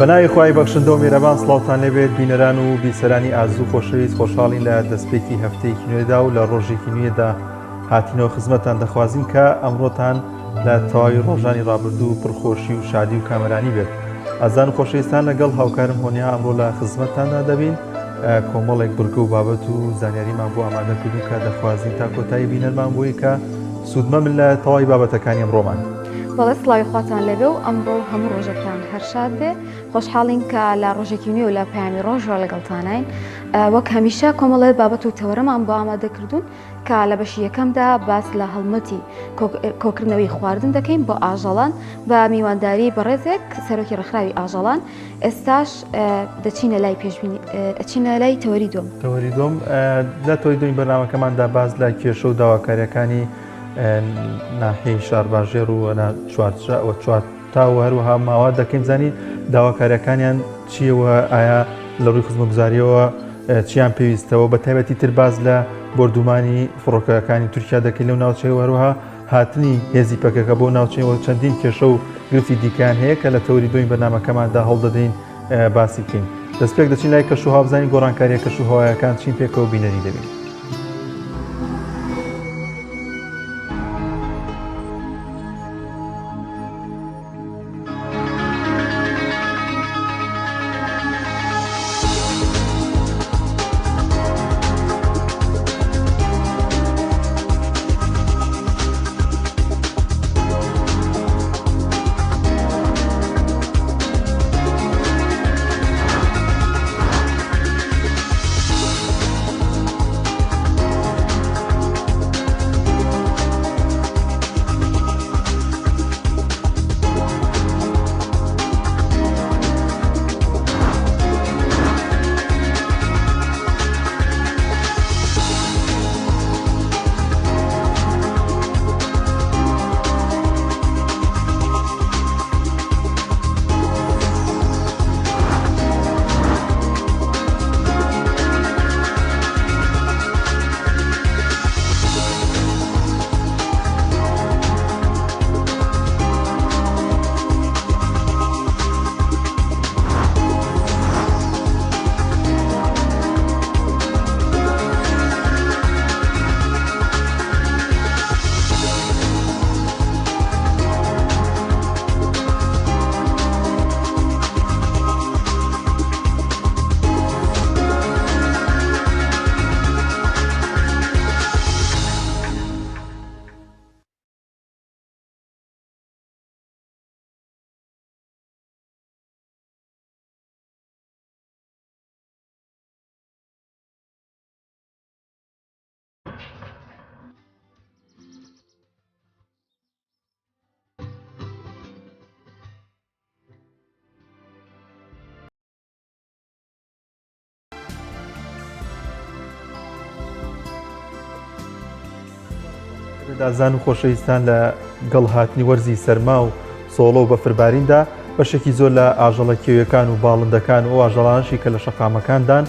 بەناوی خوای بەخشندە و میرەبان سڵاوتان لێبێت بینەران و بیسەرانی ئازو خۆشەویست خۆشحاڵین لە دەستپێکی هەفتەیەکی نوێدا و لە ڕۆژێکی نوێدا هاتینەوە خزمەتان دەخوازین کە ئەمڕۆتان لە تەواوی ڕۆژانی ڕابردوو پڕخۆشی و شادی و کامەرانی بێت ئازان و خۆشەویستان لەگەڵ هاوکارم هۆنیا ئەمڕۆ لە خزمەتتاندا دەبین کۆمەڵێک بڕگە و بابەت و زانیاریمان بۆ ئامادە کردو کە دەخوازین تا کۆتایی بینەرمان بووی کە سوودمەند لە تەواوی بابەتەکانی ئەمڕۆمان. بەڵێ سڵاوی خواتان لێبێ و ئەمڕۆ و هەموو ڕۆژێکتان هەر شاد بێ خۆشحاڵین کە لە ڕۆژێکی نوێ و لە پەیامی ڕۆژەوە لەگەڵتانین وەک هەمیشە کۆمەڵێ بابەت و تەوەرەمان بۆ ئامادە کردوون کە لە بەشی یەکەمدا باس لە هەڵمەتی کۆکردنەوەی خواردن دەکەین بۆ ئاژەڵان بە میوانداری بەڕێزێک سەرۆکی ڕێکخراوی ئاژەڵان ئێستاش دەچینە لای پێشبینی ئەچینە لای تەوەری دووەم. تەوەری دووەم لە تەوەری دووەمی بەرنامەکەماندا باس لە کێشە و داواکارییەکانی ناحیەی شارباژێڕ و چوارچرا و چوارتا و هەروەها ماوە دەکەین بزانین داواکارییەکانیان چییە و ئایا لە ڕووی خزمەتگوزارییەوە چیان پێویستەوە بە تایبەتی تر باس لە بۆردومانی فڕۆکەکانی تورکیا دەکەین لەو ناوچەیە و هەروەها هاتنی هێزی پەکەکە بۆ ناوچەی و چەندین کێشە و گرفتی دیکەیان هەیە کە لە تەوەری دووەمی بەرنامەکەماندا هەوڵدەدەین باسی بکەین. دەستپێک دەچین لای کەشوهەوا بزانین گۆڕانکارییە کەشوهەوایەکان چین پێکەوە بینەری دەبین. ئازیزان و خۆشەویستان لە گەڵ هاتنی وەرزی سەرما و سۆڵە و بەفرباریندا بەشێکی زۆر لە ئاژەڵە کێویەکان و باڵندەکان و ئاژەڵانشی کە لە شەقامەکاندان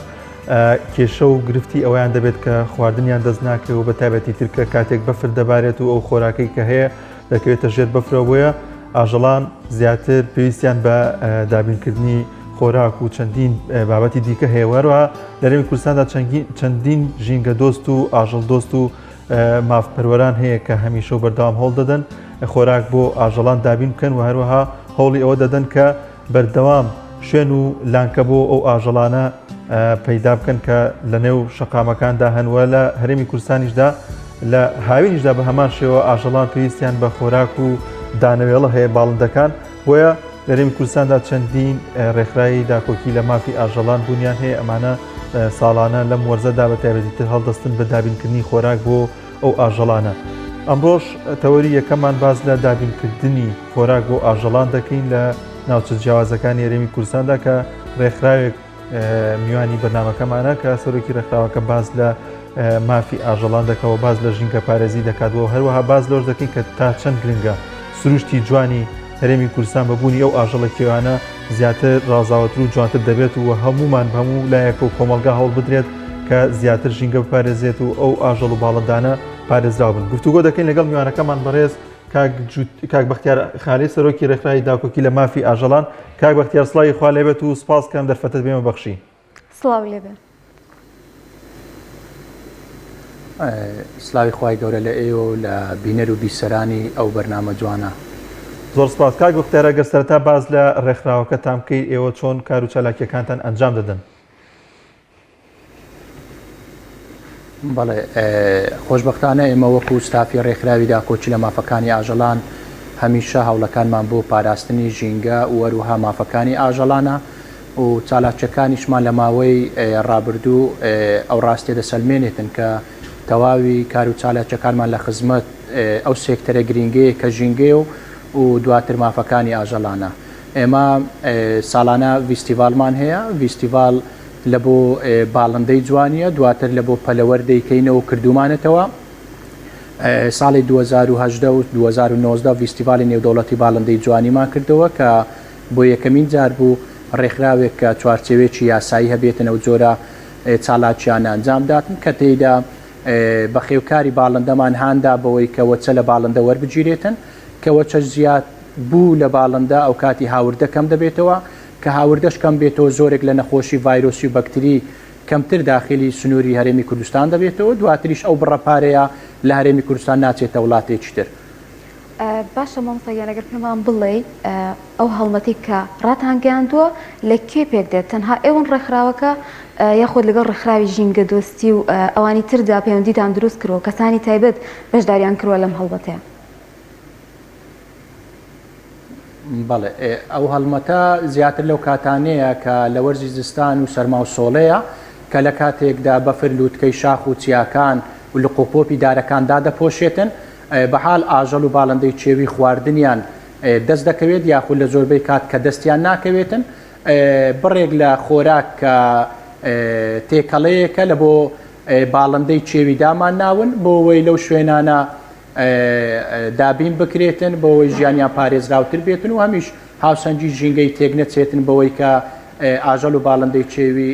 کێشە و گرفتی ئەویان دەبێت کە خواردنیان دەست ناکەوە بە تایبەتی ترکە کاتێک بەفر دەبارێت و ئەو خۆراکەی کە هەیە دەکەوێتە ژێر بەفرەوە بۆیە ئاژەڵان زیاتر پێویستیان بە دابینکردنی خۆراک و چەندین بابەتی دیکە هەیە وەروە لە هەرێمی کوردستاندا چەندین ژینگە دۆست و ئاژەڵ دۆست و مافپەروەران هەیە کە هەمیشە و بەردەوام هەوڵ دەدەن خۆراک بۆ ئاژەڵان دابین بکەن و هەروەها هەوڵی ئەوە دەدەن کە بەردەوام شوێن و لانکە بۆ ئەو ئاژەڵانە پەیدا بکەن کە لە نێو شەقامەکاندا هەن و لە هەرێمی کوردستانیشدا لە هاوینیشدا بە هەمان شێوە ئاژەڵان پێویستیان بە خۆراک و دانەوێڵە هەیە باڵندەکان بۆیە لە هەرێمی کوردستاندا چەندین ڕێکخراوی داکۆکی لە مافی ئاژەڵان بوونیان هەیە ئەمانە ساڵانە لەم وەرزەدا بە تایبەتیتر هەڵدەستن بە دابینکردنی خۆراک بۆ ئەو ئاژەڵانە. ئەمڕۆش تەوەری یەکەممان باس لە دابینکردنی خۆراک بۆ ئاژەڵان دەکەین لە ناوچە جیاوازەکانی هەرێمی کوردستاندا کە ڕێکخراوێک میوانی بەرنامەکەمانە کە سەرۆکی ڕێکخراوەکە باس لە مافی ئاژەڵان دەکەوە باس لە ژینگە پارێزی دەکات و هەروەها باس لەوەش دەکەین کە تا چەند گرنگە سروشتی جوانی هەرێمی کوردستان بە بوونی ئەو ئاژەڵە کێوانە زیاتر ڕازاوەتر و جوانتر دەبێت و هەمومان بە هەموو لایەکە و کۆمەڵگا هەوڵ بدرێت کە زیاتر ژینگە بپارێزێت و ئەو ئاژەڵ و باڵندانە پارێزراو بن گفتوگۆ دەکەین لەگەڵ میوانەکەمان بەڕێز. کاک کاک بەختیار خالی سەرۆکی ڕێکخراوی داکۆکی لە مافی ئاژەڵان. کاک بەختیار سڵاوی خوا لێبێت و سپاس کەم دەرفەتت بێمە بەخشی. سڵاو لێبێ. سلاوی خوای گەورە لە ئێوە و لە بینەر و بیسەرانی ئەو بەرنامە جوانە. زۆر سپاس کاک بەختیار ئەگەر سەرەتا باس لە ڕێکخراوەکەتان بکەیت ئێوە چۆن کار و چالاکیەکانتان ئەنجام دەدەن؟ بەڵێ خۆشبەختانە ئێمە وەکو ستافی ڕێکخراوی داکۆکی لە مافەکانی ئاژەڵان هەمیشە هەوڵەکانمان بۆ پاراستنی ژینگە و هەروەها مافەکانی ئاژەڵانە و چالاکیەکانیشمان لە ماوەی ڕابردوو ئەو ڕاستیە دەسەلمێنێتن کە تەواوی کار و چالاکیەکانمان لە خزمەت ئەو سێکتەرە گرینگەیە کە ژینگەیە و دواتر مافەکانی ئاژەڵانە. ئێمە ساڵانە ڤیستیڤاڵمان هەیە، ڤیستیڤاڵ لە بۆ باڵندەی جوانیە، دواتر لە بۆ پەلەوەر دەیکەینەوە و کردوومانەتەوە. ساڵی 2018 و 2019 ڤیستیڤاڵی نێودەوڵەتی باڵندەی جوانیمان کردەوە کە بۆ یەکەمین جار بوو ڕێکخراوێک کە چوارچێوەیەکی یاسایی هەبێتن ئەو جۆرە چالاکیانە ئەنجام داتن کە تێیدا بەخێوکاری باڵندەمان هاندا بەوەی کە وەچە لە باڵندە وەربگیرێتن کە وەچەش زیاد بوو لە باڵندە ئەوکاتی هاوردە کەم دەبێتەوە کە هاوردەش کەم بێتەوە زۆرێک لە نەخۆشی ڤایرۆسی و بەکتری کەمتر داخیلی سنووری هەرێمی کوردستان دەبێتەوە دواتریش ئەو بڕە پارەیە لە هەرێمی کوردستان ناچێتە وڵاتێکی تر. باشە مامۆستا گیان ئەگەر پێمان بڵێی ئەو هەڵمەتەی کە ڕاتانگەیاندووە لە کێ پێک دێت تەنها ئێوەن ڕێکخراوەکە یاخود لەگەڵ ڕێکخراوی ژینگە دۆستی و ئەوانی تردا پەیوەندیتان دروست کردووە کەسانی تایبەت بەشداریان کردووە لەم هەڵمەتەیە؟ بەڵێ ئەو هەڵمەتە زیاتر لەو کاتانەیە کە لە وەرزی زستان و سەرما و سۆڵەیە کە لە کاتێکدا بەفر لووتکەی شاخ و چیاکان و لقوپۆپی دارەکان دادەپۆشێتن بەحال ئاژەڵ و باڵندەی کێوی خواردنیان دەست دەکەوێت یاخود لە زۆربەی کات کە دەستیان ناکەوێتن بڕێک لە خۆراک کە تێکەڵەیەکە لە بۆ باڵندەی کێوی دامان ناون بۆ ئەوەی لەو شوێنانە دابین بکرێتن بۆ ئەوەی ژیانیان پارێزراوتر بێتن و هەمیش هاوسەنگی ژینگەی تێک نەچێتن بەوەی کە ئاژەڵ و باڵندەی کێوی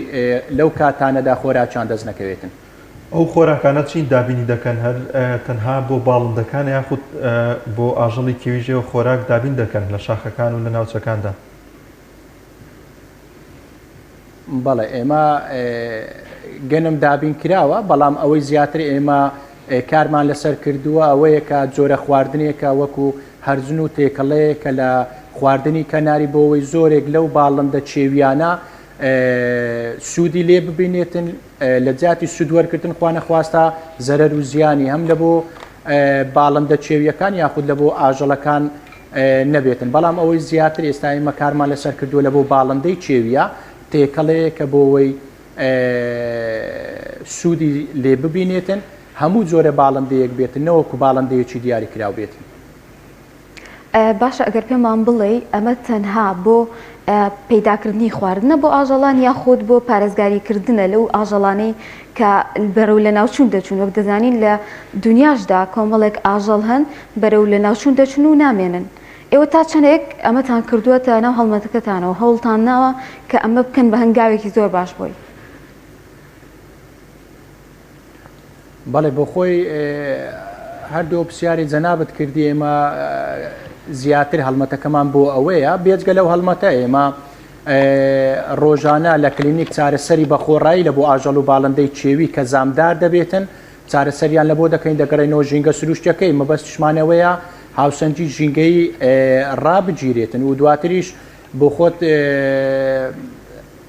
لەو کاتانەدا خۆراکیان دەست نەکەوێتن. ئەو خۆراکانە چین دابینی دەکەن هەر تەنها بۆ باڵندەکانە یاخود بۆ ئاژەڵی کێویش ئێوە خۆراک دابین دەکەن لە شاخەکان و لە ناوچەکاندا؟ بەڵێ ئێمە گەنم دابین کراوە، بەڵام ئەوەی زیاتر ئێمە کارمان لەسەر کردووە ئەوەیە کە جۆرە خواردنێکە وەکو هەرزن و تێکەڵەیەکە لە خواردنی کەناری بۆ ئەوەی زۆرێک لەو باڵندە کێویانە سوودی لێ ببینێتن لە جیاتی سوود وەرگرتن خوانەخواستە زەرەر و زیانی هەم لە بۆ باڵندە کێویەکان یاخود لە بۆ ئاژەڵەکان نەبێتن بەڵام ئەوەی زیاتر ئێستا ئێمە کارمان لەسەر کردووە لە بۆ باڵندەی کێویە تێکەڵەیەکە بۆ ئەوەی سوودی لێ ببینێتن هەموو جۆرە باڵندەیەک بێتن نەوەکو باڵندەیەکی دیاریکراو بێتن. باشە ئەگەر پێمان بڵێی ئەمە تەنها بۆ پەیداکردنی خواردنە بۆ ئاژەڵان یاخود بۆ پارێزگاری کردنە لەو ئاژەڵانەی کە بەرەو لەناوچوون دەچوون وەک دەزانین لە دونیاشدا کۆمەڵێک ئاژەڵ هەن بەرەو لەناوچوون دەچن و نامێنن ئێوە تا چەندێک ئەمەتان کردووەتە ناو هەڵمەتەکەتانەوە هەوڵتان ناوە کە ئەمە بکەن بە هەنگاوێکی زۆر باش بۆی؟ بەڵێ بۆخۆی هەردوو پرسیاری جەنابت کردی ئێمە زیاتر هەڵمەتەکەمان بۆ ئەوەیە بێجگە لەو هەڵمەتە ئێمە ڕۆژانە لە کلینیک چارەسەری بە خۆڕایی لە بۆ ئاژەڵ و باڵندەی کێوی کە زامدار دەبێتن چارەسەریان لە بۆ دەکەین دەگەڕێنەوە ژینگە سروشتەکەی مەبەستشمانەوەیە هاوسەنگی ژینگەی ڕابگیرێتن و دواتریش بۆ خۆت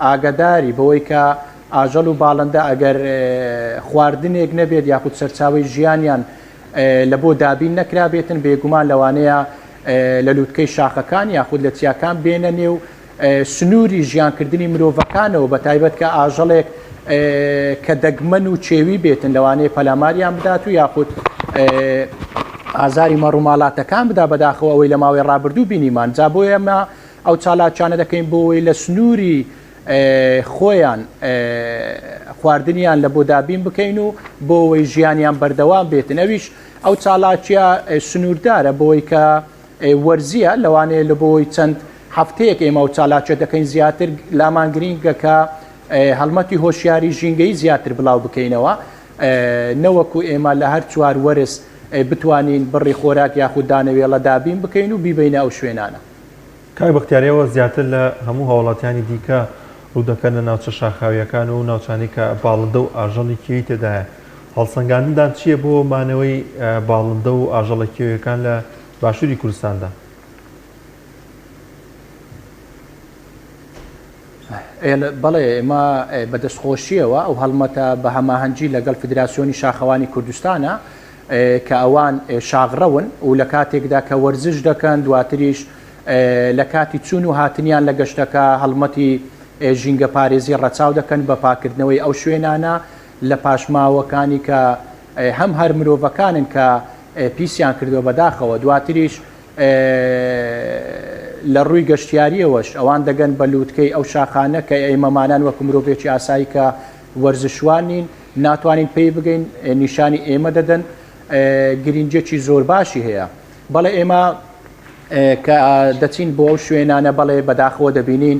ئاگاداری بەوەی کە ئاژەڵ و باڵندە ئەگەر خواردنێک نەبێت یاخود سەرچاوەی ژیانیان لە بۆ دابین نەکرابێتن بێگومان لەوانەیە لە لوتکەی شاخەکان یاخود لە چیاکان بێنە نێو سنووری ژیانکردنی مرۆڤەکانەوە بە تایبەت کە ئاژەڵێک کە دەگمەن و چێوی بێتن لەوانەیە پەلاماریان بدات و یاخود ئازاری مەڕوماڵاتەکان بدا بەداخەوە ئەوەی لە ماوەی ڕابردوو بینیمان جا بۆیە ئەمە ئەو چالاکیانە دەکەین بۆ ئەوەی لە سنووری خۆیان خواردنیان لە بۆ دابین بکەین و بۆ ئەوەی ژیانیان بەردەوام بێتن ئەویش ئەو چالاکیە سنووردارە بۆی کە وەرزیە لەوانەیە لە بۆی چەند هەفتەیەک ئێمە ئەو چالاکیە دەکەین زیاتر لامان گرینگە کە هەڵمەتی هۆشیاری ژینگەی زیاتر بڵاو بکەینەوە نەوەکو ئێمە لە هەر چوار وەرز. بتوانین بڕی خۆراک یاخود دانەوێڵە دابین بکەین و بیبەینە ئەو شوێنانە. کاک بەختیار ئێوە زیاتر لە هەموو هاوڵاتیانی دیکە ڕوودەکەنە ناوچە شاخاوییەکان و ناوچانەی کە باڵندە و ئاژەڵی کێوی تێدایە، هەڵسەنگاندنتان چییە بۆ مانەوەی باڵندە و ئاژەڵە کێوییەکان لە باشووری کوردستاندا؟ بەڵێ ئێمە بە دەستخۆشییەوە ئەو هەڵمەتە بە هەماهەنگی لەگەڵ فیدراسیۆنی شاخەوانی کوردستانە کە ئەوان شاخڕەون و لە کاتێکدا کە وەرزش دەکەن دواتریش لە کاتی چوون و هاتنیان لە گەشتەکە هەڵمەتی ژینگەپارێزی ڕەچاو دەکەن بە پاکردنەوەی ئەو شوێنانە لە پاشماوەکانی کە هەم هەر مرۆڤەکانن کە پیسیان کردووە بەداخەوە دواتریش لە ڕووی گەشتیاریەوەش ئەوان دەگەن بە لووتکەی ئەو شاخانە کە ئێمەمانان وەکو مرۆڤێکی ئاسایی کە وەرزشوان نین ناتوانین پێی بگەین نیشانی ئێمە دەدەن گرنگێکی زۆر باشی هەیە بەڵێ ئێمە کە دەچین بۆ ئەو شوێنانە بەڵێ بەداخەوە دەبینین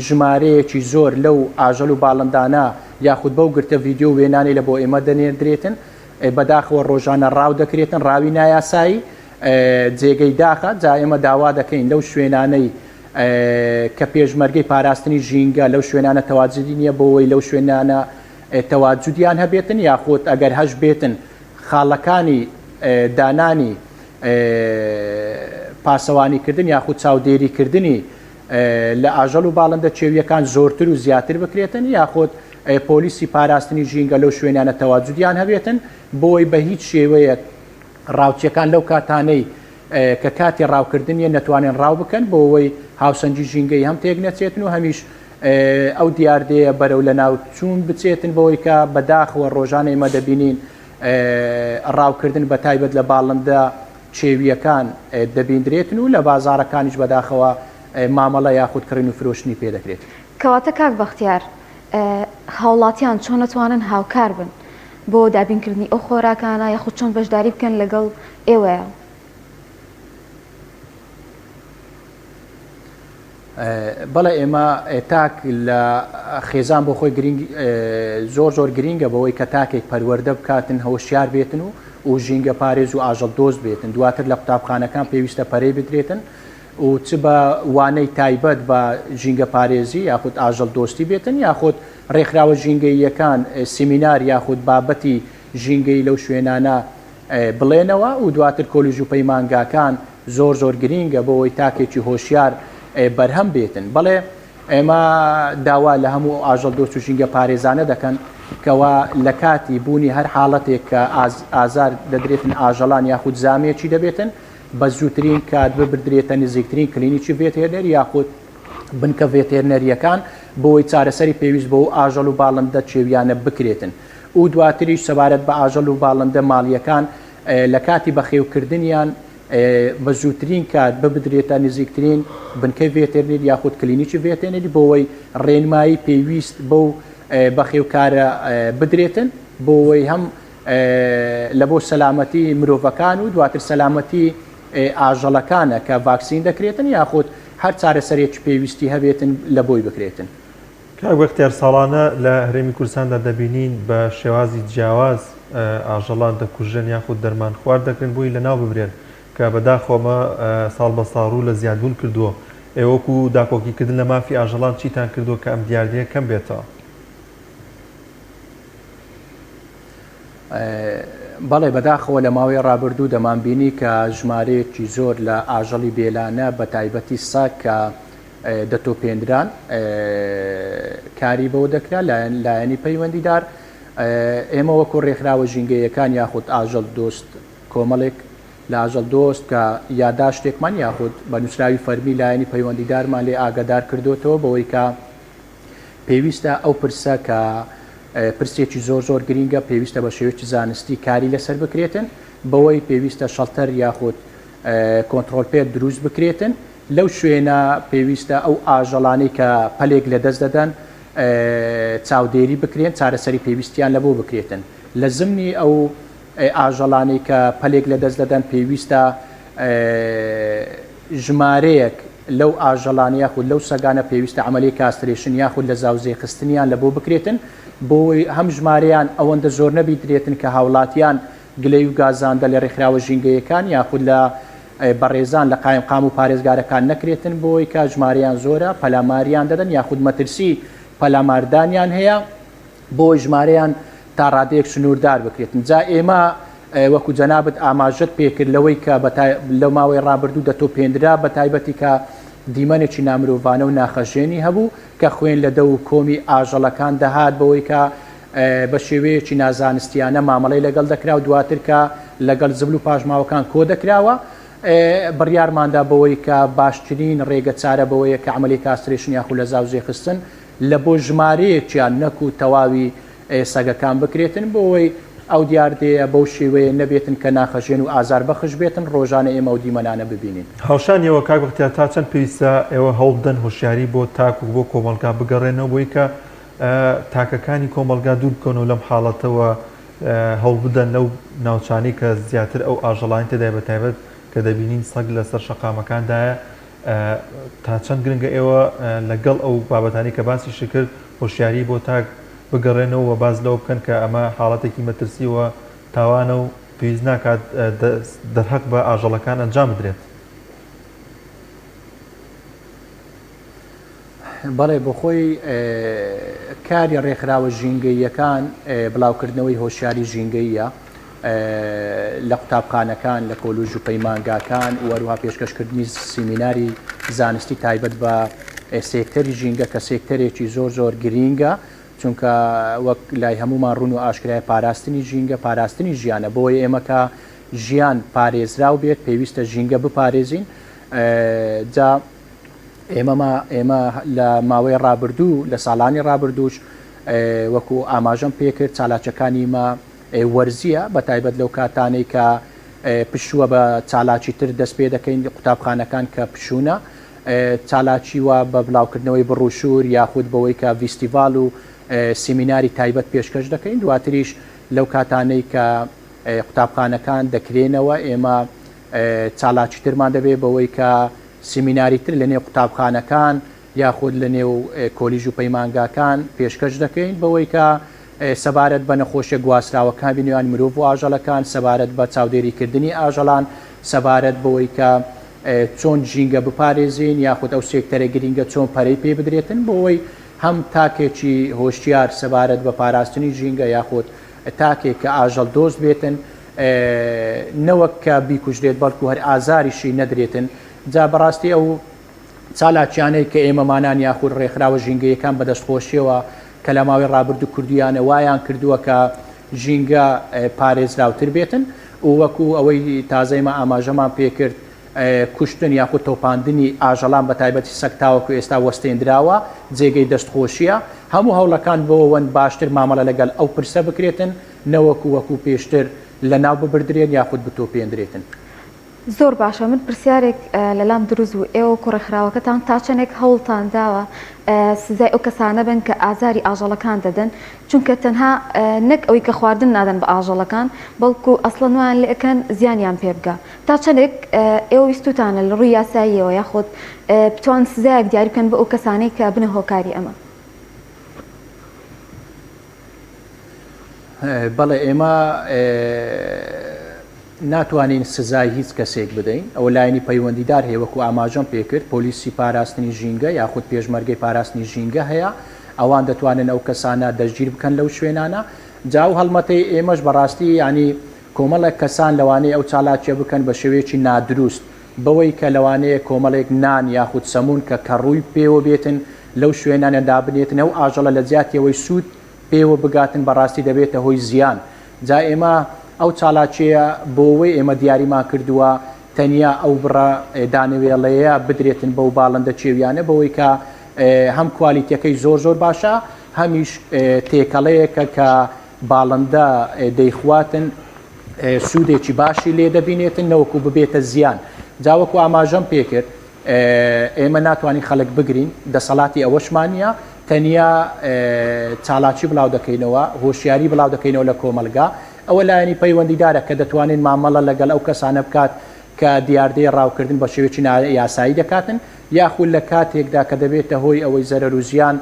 ژمارەیەکی زۆر لەو ئاژەل و باڵندانە یاخود بەو گرتە ڤیددیو وێنانەی لە بۆ ئێمە دەنێردرێتن بەداخەوە ڕۆژانە ڕاو دەکرێتن ڕاوی نایاسایی جێگەی داخە جا ئێمە داوا دەکەین لەو شوێنانەی کە پێشمەرگەی پاراستنی ژینگە لەو شوێنانە تەواجدی نییە بۆەوەی لەو شوێنانە تەواجدیان هەبێتن یاخود ئەگەر هەش بێتن خاڵەکانی دانانی پاسەوانیکردن یاخود چاودێریکردنی لە ئاژەڵ و باڵندە کێوییەکان زۆرتر و زیاتر بکرێتن یاخود پۆلیسی پاراستنی ژینگە لەو شوێنانە تەواجودیان هەبێتن بۆی بە هیچ شێوەیەک ڕاوچیەکان لەو کاتانەی کە کاتی ڕاوکردنیە نەتوانن ڕاو بکەن بۆ ئەوەی هاوسەنگی ژینگەی هەم تێک نەچێتن و هەمیش ئەو دیاردەیە بەرەو لەناوچوون بچێتن بەوەی کە بەداخەوە ڕۆژانە ئێمە دەبینین ڕاوکردن بە تایبەت لە باڵندە کێوییەکان دەبیندرێتن و لە بازاڕەکانیش بەداخەوە مامەڵە یاخود کڕین و فرۆشتنی پێ دەکرێت. کەواتە کاک بەختیار هاوڵاتیان چۆن ئەتوانن هاوکار بن بۆ دابینکردنی ئەو خۆراکانە یاخود چۆن بەشداری بکەن لەگەڵ ئێوەیا؟ بەڵێ ئێمە تاک لە خێزان بۆ خۆی گرنگ زۆر زۆر گرنگە بەوەی کە تاکێک پەروەردە بکاتن هۆشیار بێتن و و ژینگە پارێز و ئاژەڵ دۆست بێتن دواتر لە قوتابخانەکان پێویستە پەرەی بدرێتن و چ بە وانەی تایبەت بە ژینگە پارێزی یاخود ئاژەڵ دۆستی بێتن یاخود ڕێکخراوە ژینگەییەکان سیمینار یاخود بابەتی ژینگەی لەو شوێنانە بڵێنەوە و دواتر کۆلیژ و پەیمانگاکان زۆر زۆر گرینگە بۆ ئەوەی تاکێکی هۆشیار بەرهەم بێتن. بەڵێ ئێمە داوا لە هەموو ئەو ئاژەڵ دۆست و ژینگە پارێزانە دەکەن کەوا لە کاتی بوونی هەر حاڵەتێک کە ئازار دەدرێتن ئاژەڵان یاخود زامێکی دەبێتن بە زووترین کات ببردرێتە نزیکترین کلینیکی ڤێتێرنەری یاخود بنکە ڤێتێرنەرییەکان بۆی چارەسەری پێویست بۆ ئاژەڵ و باڵندە کێویانە بکرێتن. و دواتریش سەبارەت بە ئاژەڵ و باڵندە ماڵییەکان لە کاتی بەخێوکردنیان بە زووترین کات ببدرێتە نزیکترین بنکەی ڤێتێرنری یاخود کلینیکی ڤێتێرنری بۆوەی ڕێنمایی پێویست بەو بەخێوکارە بدرێتن بۆوەی هەم لە بۆ سەلامەتی مرۆڤەکان و دواتر سەلامەتی ئاژەڵەکانە کە ڤاکسین دەکرێتن یاخود هەر چارەسەرێکی پێویستی هەبێتن لە بۆی بکرێتن. کاک بەختیار ساڵانە لە هەرێمی کوردستاندا دەبینین بە شێوازی جیاواز ئاژەڵان دەکوژرێن یاخود دەرمان خوارد دەکرێن بۆی لەناو ببرێن کە بەداخەوە ئەمە ساڵ بە ساڵ ڕوو لە زیادبوون کردووە ئێوە وەکو داکۆکیکردن لە مافی ئاژەڵان چیتان کردووە کە ئەم دیاردەیە کەم بێتەوە؟ بەڵێ بەداخەوە لە ماوەی ڕابردوو دەمانبینی کە ژمارەیەکی زۆر لە ئاژەڵی بێلانە بە تایبەتی سەگ کە دەتۆپێنران کاری بەوە دەکرا لایەن لایەنی پەیوەندیدار ئێمە وەکو ڕێکخراوە ژینگەیەکان یاخود ئاژەڵ دۆست کۆمەڵێک لە ئاژەڵ دۆست کە یاداشتێکمان یاخود بە نووسراوی فەرمی لایەنی پەیوەندیدارمان لێ ئاگادار کردوتەوە بەوەی کە پێویستە ئەو پرسە کە پرسێکی زۆر زۆر گرینگە پێویستە بە شێوەیەکی زانستی کاری لەسەر بکرێتن بەوەی پێویستە شەڵتەر یاخود کۆنترۆل پێت دروست بکرێتن لەو شوێنە پێویستە ئەو ئاژەڵانەی کە پەلێک لەدەست دەدەن چاودێری بکرێن، چارەسەری پێویستیان لەبۆ بکرێتن. لە زمنی ئەو ئاژەڵانەی کە پەلێک لەدەست دەدەن پێویستە ژمارەیەک لەو ئاژەڵانە یاخود لەو سەگانە پێویستە عەمەلیەی castration یاخود لە زاوزێ خستنیان لەبۆ بکرێتن بۆی هەم ژمارەیان ئەوەندە زۆر نەبیدرێتن کە هاوڵاتیان گلەی و گازاندە لە رێکخراوە ژینگەیەکان یاخود لە بەڕێزان لە قایمقام و پارێزگارەکان نەکرێتن بۆی کە ژمارەیان زۆرە پەلاماریان دەدەن یاخود مەترسی پەلاماردانیان هەیە بۆی ژمارەیان تا ڕادەیەک سنووردار بکرێتن. جا ئێمە وەکو جەنابت ئاماژەت پێکرد لەوەی کە لە ماوەی ڕابردوو دەتۆپێنرا بە تایبەتی کە دیمەنێکی نامرۆڤانە و ناخەژێنی هەبوو کە خوێن لە دەو و کۆمی ئاژەڵەکان دەهات بەوەی کە بە شێوەیەکی نازانستیانە مامەڵەی لەگەڵ دەکرا و دواتر کە لەگەڵ زبل و پاشماوەکان کۆ دەکراوە بڕیارماندا بەوەی کە باشترین ڕێگە چارە بەوەیە کە عەمەلی castration یاخود لە زاوزێ خستن لە بۆ ژمارەیەکیان نەکو تەواوی سەگەکان بکرێتن بۆ ئەوەی ئەو دیاردەیە بەو شێوەیە نەبێتن کە ناخەژێن و ئازار بەخش بێتن ڕۆژانە ئێمە ئەو دیمەنانە ببینین. هاوشانی ئەوە کاک بەختیار تا چەند پێویستە ئێوە هەوڵ بدەن هۆشیاری بۆ تاک و بۆ کۆمەڵگا بگەڕێنەوە بۆی کە تاکەکانی کۆمەڵگا دوور بکەونەوە لەم حاڵەتە و هەوڵ بدەن لەو ناوچانەی کە زیاتر ئەو ئاژەڵانی تێدایە بەتایبەت کە دەبینین سەگ لەسەر شەقامەکاندایە تا چەند گرنگە ئێوە لەگەڵ ئەو بابەتانەی کە باسیشت کرد هۆشیاری بۆ تاک بگەڕێنەوە و باس لەوە بکەن کە ئەمە حاڵەتێکی مەترسی و تاوانە و پێویست ناکات دەرهەق بە ئاژەڵەکان ئەنجام بدرێت؟ بەڵێ بۆخۆی کاری ڕێکخراوە ژینگەییەکان بڵاوکردنەوەی هۆشیاری ژینگەییە لە قوتابخانەکان، لە کۆلیژ و پەیمانگاکان و هەروەها پێشکەشکردنی سیمیناری زانستی تایبەت بە سێکتەری ژینگە کە سێکتەرێکی زۆر زۆر گرینگە چونکە وەک لای هەموومان ڕوون و ئاشکرایە پاراستنی ژینگە پاراستنی ژیانە بۆیە ئێمە کە ژیان پارێزراو بێت پێویستە ژینگە بپارێزین جا ئێمەما ئێمە لە ماوەی ڕابردوو لە ساڵانی ڕابردووش وەکو ئاماژەم پێکرد چالاکیەکانی مە وەرزییە بە تایبەت لەو کاتانەی کە پشووە بە چالاکی تر دەست پێ دەکەین قوتابخانەکان کە پشوونە چالاکی وا بە بڵاوکردنەوەی بڕوشور یاخود بەوەی کە ڤیستیڤال و سیمیناری تایبەت پێشکەش دەکەین دواتریش لەو کاتانەی کە قوتابخانەکان دەکرێنەوە ئێمە چالاکی ترمان دەبێت بەوەی کە سیمیناری تر لە نێو قوتابخانەکان یاخود لە نێو کۆلیژ و پەیمانگاکان پێشکەش دەکەین بەوەی کە سەبارەت بە نەخۆشیە گواستراوەکانی نێوان مرۆڤ و ئاژەڵەکان، سەبارەت بە چاودێریکردنی ئاژەڵان، سەبارەت بەوەی کە چۆن ژینگە بپارێزین یاخود ئەو سێکتەرە گرینگە چۆن پەرەی پێ بدرێتن بۆوەی هەم تاکێکی هۆشیار سەبارەت بە پاراستنی ژینگە یاخود تاکێک کە ئاژەڵ دۆست بێتن نەوەک کە بیکوژرێت بەڵکو هەر ئازاریشی نەدرێتن جا بەڕاستی ئەو چالاکیانەی کە ئێمەمانان یاخود ڕێکخراوە ژینگەیەکان بەدەستخۆشیەوە کە لە ماوەی ڕابردوو کردویانە وایان کردووە کە ژینگە پارێزراوتر بێتن و وەکو ئەوەی تازە ئێمە ئاماژەمان پێکرد کوشتن یاخود تۆپاندنی ئاژەڵان بە تایبەتی سەگ تاوەکو ئێستا وەستێندراوە جێگەی دەستخۆشیە هەموو هەوڵەکان بۆوەن باشتر مامەڵە لەگەڵ ئەو پرسە بکرێتن نەوەکو وەکو پێشتر لەناو ببردرێن یاخود بتۆپێندرێتن. زۆر باشە من پرسیارێک لەلام دروست بوو ئێوە وەکو ڕێکخراوەکەتان تا چەندێک هەوڵتان داوە سزای ئەو کەسانە بن کە ئازاری ئاژەڵەکان دەدەن چونکە تەنها نەک ئەوەی کە خواردن نادەن بە ئاژەڵەکان بەڵکو ئەسڵەن وایان لێ ئەکەن زیانیان پێ بگا تا چەندێک ئێوە ویستوتانە لە ڕووی یاساییەوە یاخود بتوان سزایەک دیاری بکەن بۆ ئەو کەسانەی کە بنە هۆکاری ئەمە؟ بەڵێ ئێمە ناتوانین سزای هیچ کەسێک بدەین ئەوە لایەنی پەیوەندیدار هەیە وەکو ئاماژەم پێکرد پۆلیسی پاراستنی ژینگە یاخود پێشمەرگەی پاراستنی ژینگە هەیە ئەوان دەتوانن ئەو کەسانە دەستگیر بکەن لەو شوێنانە جا ئەو هەڵمەتەی ئێمەش بەڕاستی ینی کۆمەڵێک کەسان لەوانەیە ئەو چالاکیە بکەن بە شێوەیەکی نادروست بەوەی کە لەوانەیە کۆمەڵێک نان یاخود سەموون کە کەڕووی پێوە بێتن لەو شوێنانە دابنێتن ئەو ئاژەڵە لە جیاتی ئەوەی سوود پێوە بگاتن بەڕاستی دەبێتە هۆی زیان جا ئێمە ئەو چالاکیەیە بۆوەی ئێمە دیاریمان کردووە تەنیا ئەو بڕە دانەوێڵەیە بدرێتن بەو باڵندە کێویانە بەوەی کە هەم کوالیتیەکەی زۆر زۆر باشە هەمیش تێکەڵەیەکە کە باڵندە دەیخواتن سوودێکی باشی لێ دەبینێتن نەوەکو ببێتە زیان جا وەکو ئاماژەم پێکرد ئێمە ناتوانین خەڵک بگرین، دەسەڵاتی ئەوەشمان نییە، تەنیا چالاکی بڵاو دەکەینەوە، هۆشیاری بڵاو دەکەینەوە لە کۆمەڵگا، ئەوە لایەنی پەیوەندیدارە کە دەتوانێت مامەڵە لەگەڵ ئەو کەسانە بکات کە دیاردەی ڕاوکردن بە شێوەیەکی نایاسایی دەکاتن، یاخود لە کاتێکدا کە دەبێتە هۆی ئەوەی زەرەر و زیان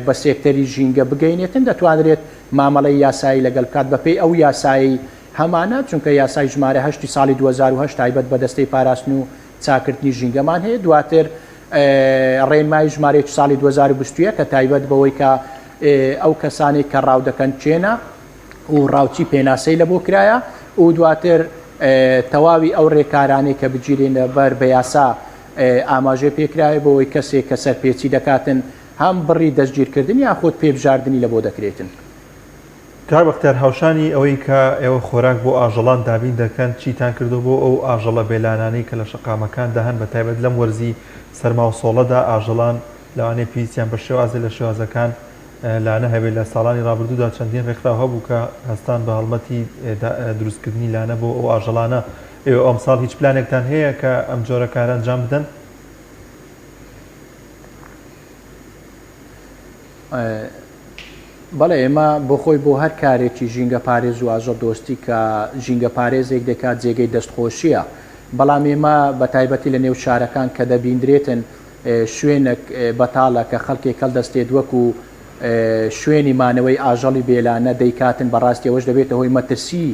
بە سێکتەری ژینگە بگەینێتن، دەتوانرێت مامەڵەی یاسایی لەگەڵ بکات بەپێی ئەو یاسایەی. هەمانە، چونکە یاسای ژمارە هەشتی ساڵی 2008 تایبەت بە دەستەی پاراستن و چاکردنی ژینگەمان هەیە، دواتر ڕێنمایی ژمارە یەکی ساڵی 2021 کە تایبەت بەوەی کە ئەو کەسانەی کە ڕاو دەکەن کێنە و ڕاوچی پێناسەی لە بۆ کرایە و دواتر تەواوی ئەو ڕێکارانەی کە بگیرێنە بەر بە یاسا ئاماژەی پێکرایە بەوەی کەسێک کە سەرپێچی دەکاتن هەم بڕی دەستگیرکردن یاخود پێبژاردنی لە بۆ دەکرێتن. کاک بەختیار هاوشانی ئەوەی کە ئێوە خۆراک بۆ ئاژەڵان دابین دەکەن چیتان کردوە بۆ ئەو ئاژەڵە بێلانانەی کە لە شەقامەکاندا هەن بەتایبەت لەم وەرزی سەرما و سۆڵەدا ئاژەڵان لەوانەیە پێویستیان بە شێوازێ لە شێوازەکان لانە هەبێت لە ساڵانی ڕابردوودا چەندین ڕێکخراو هەبوو کە هەستان بە هەڵمەتی دروستکردنی لانە بۆ ئەو ئاژەڵانە ئێوە ئەمساڵ هیچ پلانێکتان هەیە کە ئەم جۆرە کارە ئەنجام بدەن؟ بەڵێ ئێمە بۆ خۆی بۆ هەر کارێکی ژینگەپارێز و ئاژەڵدۆستی کە ژینگەپارێزێک دەکات جێگەی دەستخۆشییە، بەڵام ئێمە بە تایبەتی لە نێو شارەکان کە دەبیندرێتن شوێنێک بەتاڵە کە خەڵکێک هەڵدەستێت وەکو شوێنی مانەوەی ئاژەڵی بێلانە دەیکاتن بەڕاستی ئەوەش دەبێتە هۆی مەترسی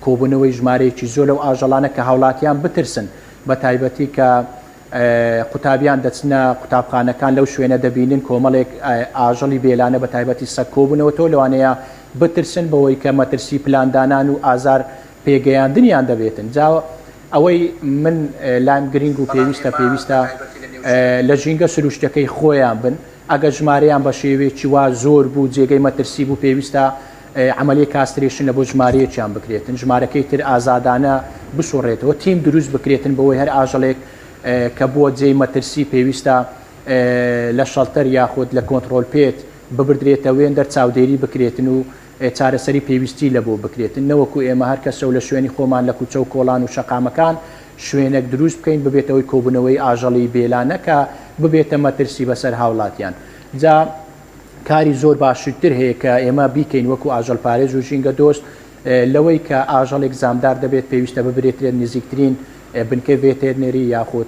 کۆبوونەوەی ژمارەیەکی زۆر لەو ئاژەڵانە کە هاوڵاتیان بترسن بە تایبەتی کە قوتابیان دەچنە قوتابخانەکان لەو شوێنە دەبینن کۆمەڵێک ئاژەڵی بێلانە بە تایبەتی سەگ کۆبوونەوەتەوە لەوانەیە بترسن بەوەی کە مەترسی پلاندانان و ئازار پێگەیاندنیان دەبێتن جا ئەوەی من لایم گرینگ و پێویستە پێویستە لە ژینگە سروشتەکەی خۆیان بن ئەگەر ژمارەیان بە شێوەیەکی وا زۆر بوو جێگەی مەترسی بوو پێویستە عەمەلیەی castration لە بۆ ژمارەیەکیان بکرێتن ژمارەکەی تر ئازادانە بسوڕێتەوە تیم دروست بکرێتن بەوەی هەر ئاژەڵێک کە بووە جێی مەترسی پێویستە لە shelter یاخود لە کۆنتڕۆل pet ببردرێتە وێندەر چاودێری بکرێتن و چارەسەری پێویستی لە بۆ بکرێتن نەوەکو ئێمە هەر کەسە و لە شوێنی خۆمان لە کوچە و کۆڵان و شەقامەکان شوێنێک دروست بکەین ببێتە هۆی کۆبوونەوەی ئاژەڵی بێلانە کە ببێتە مەترسی بەسەر هاوڵاتیان جا کاری زۆر باشتر هەیە کە ئێمە بیکەین وەکو ئاژەڵپارێز و ژینگە دۆست لەوەی کە ئاژەڵێک زامدار دەبێت پێویستە ببرێترێت نزیکترین بنکەی ڤێتێرنێری یاخود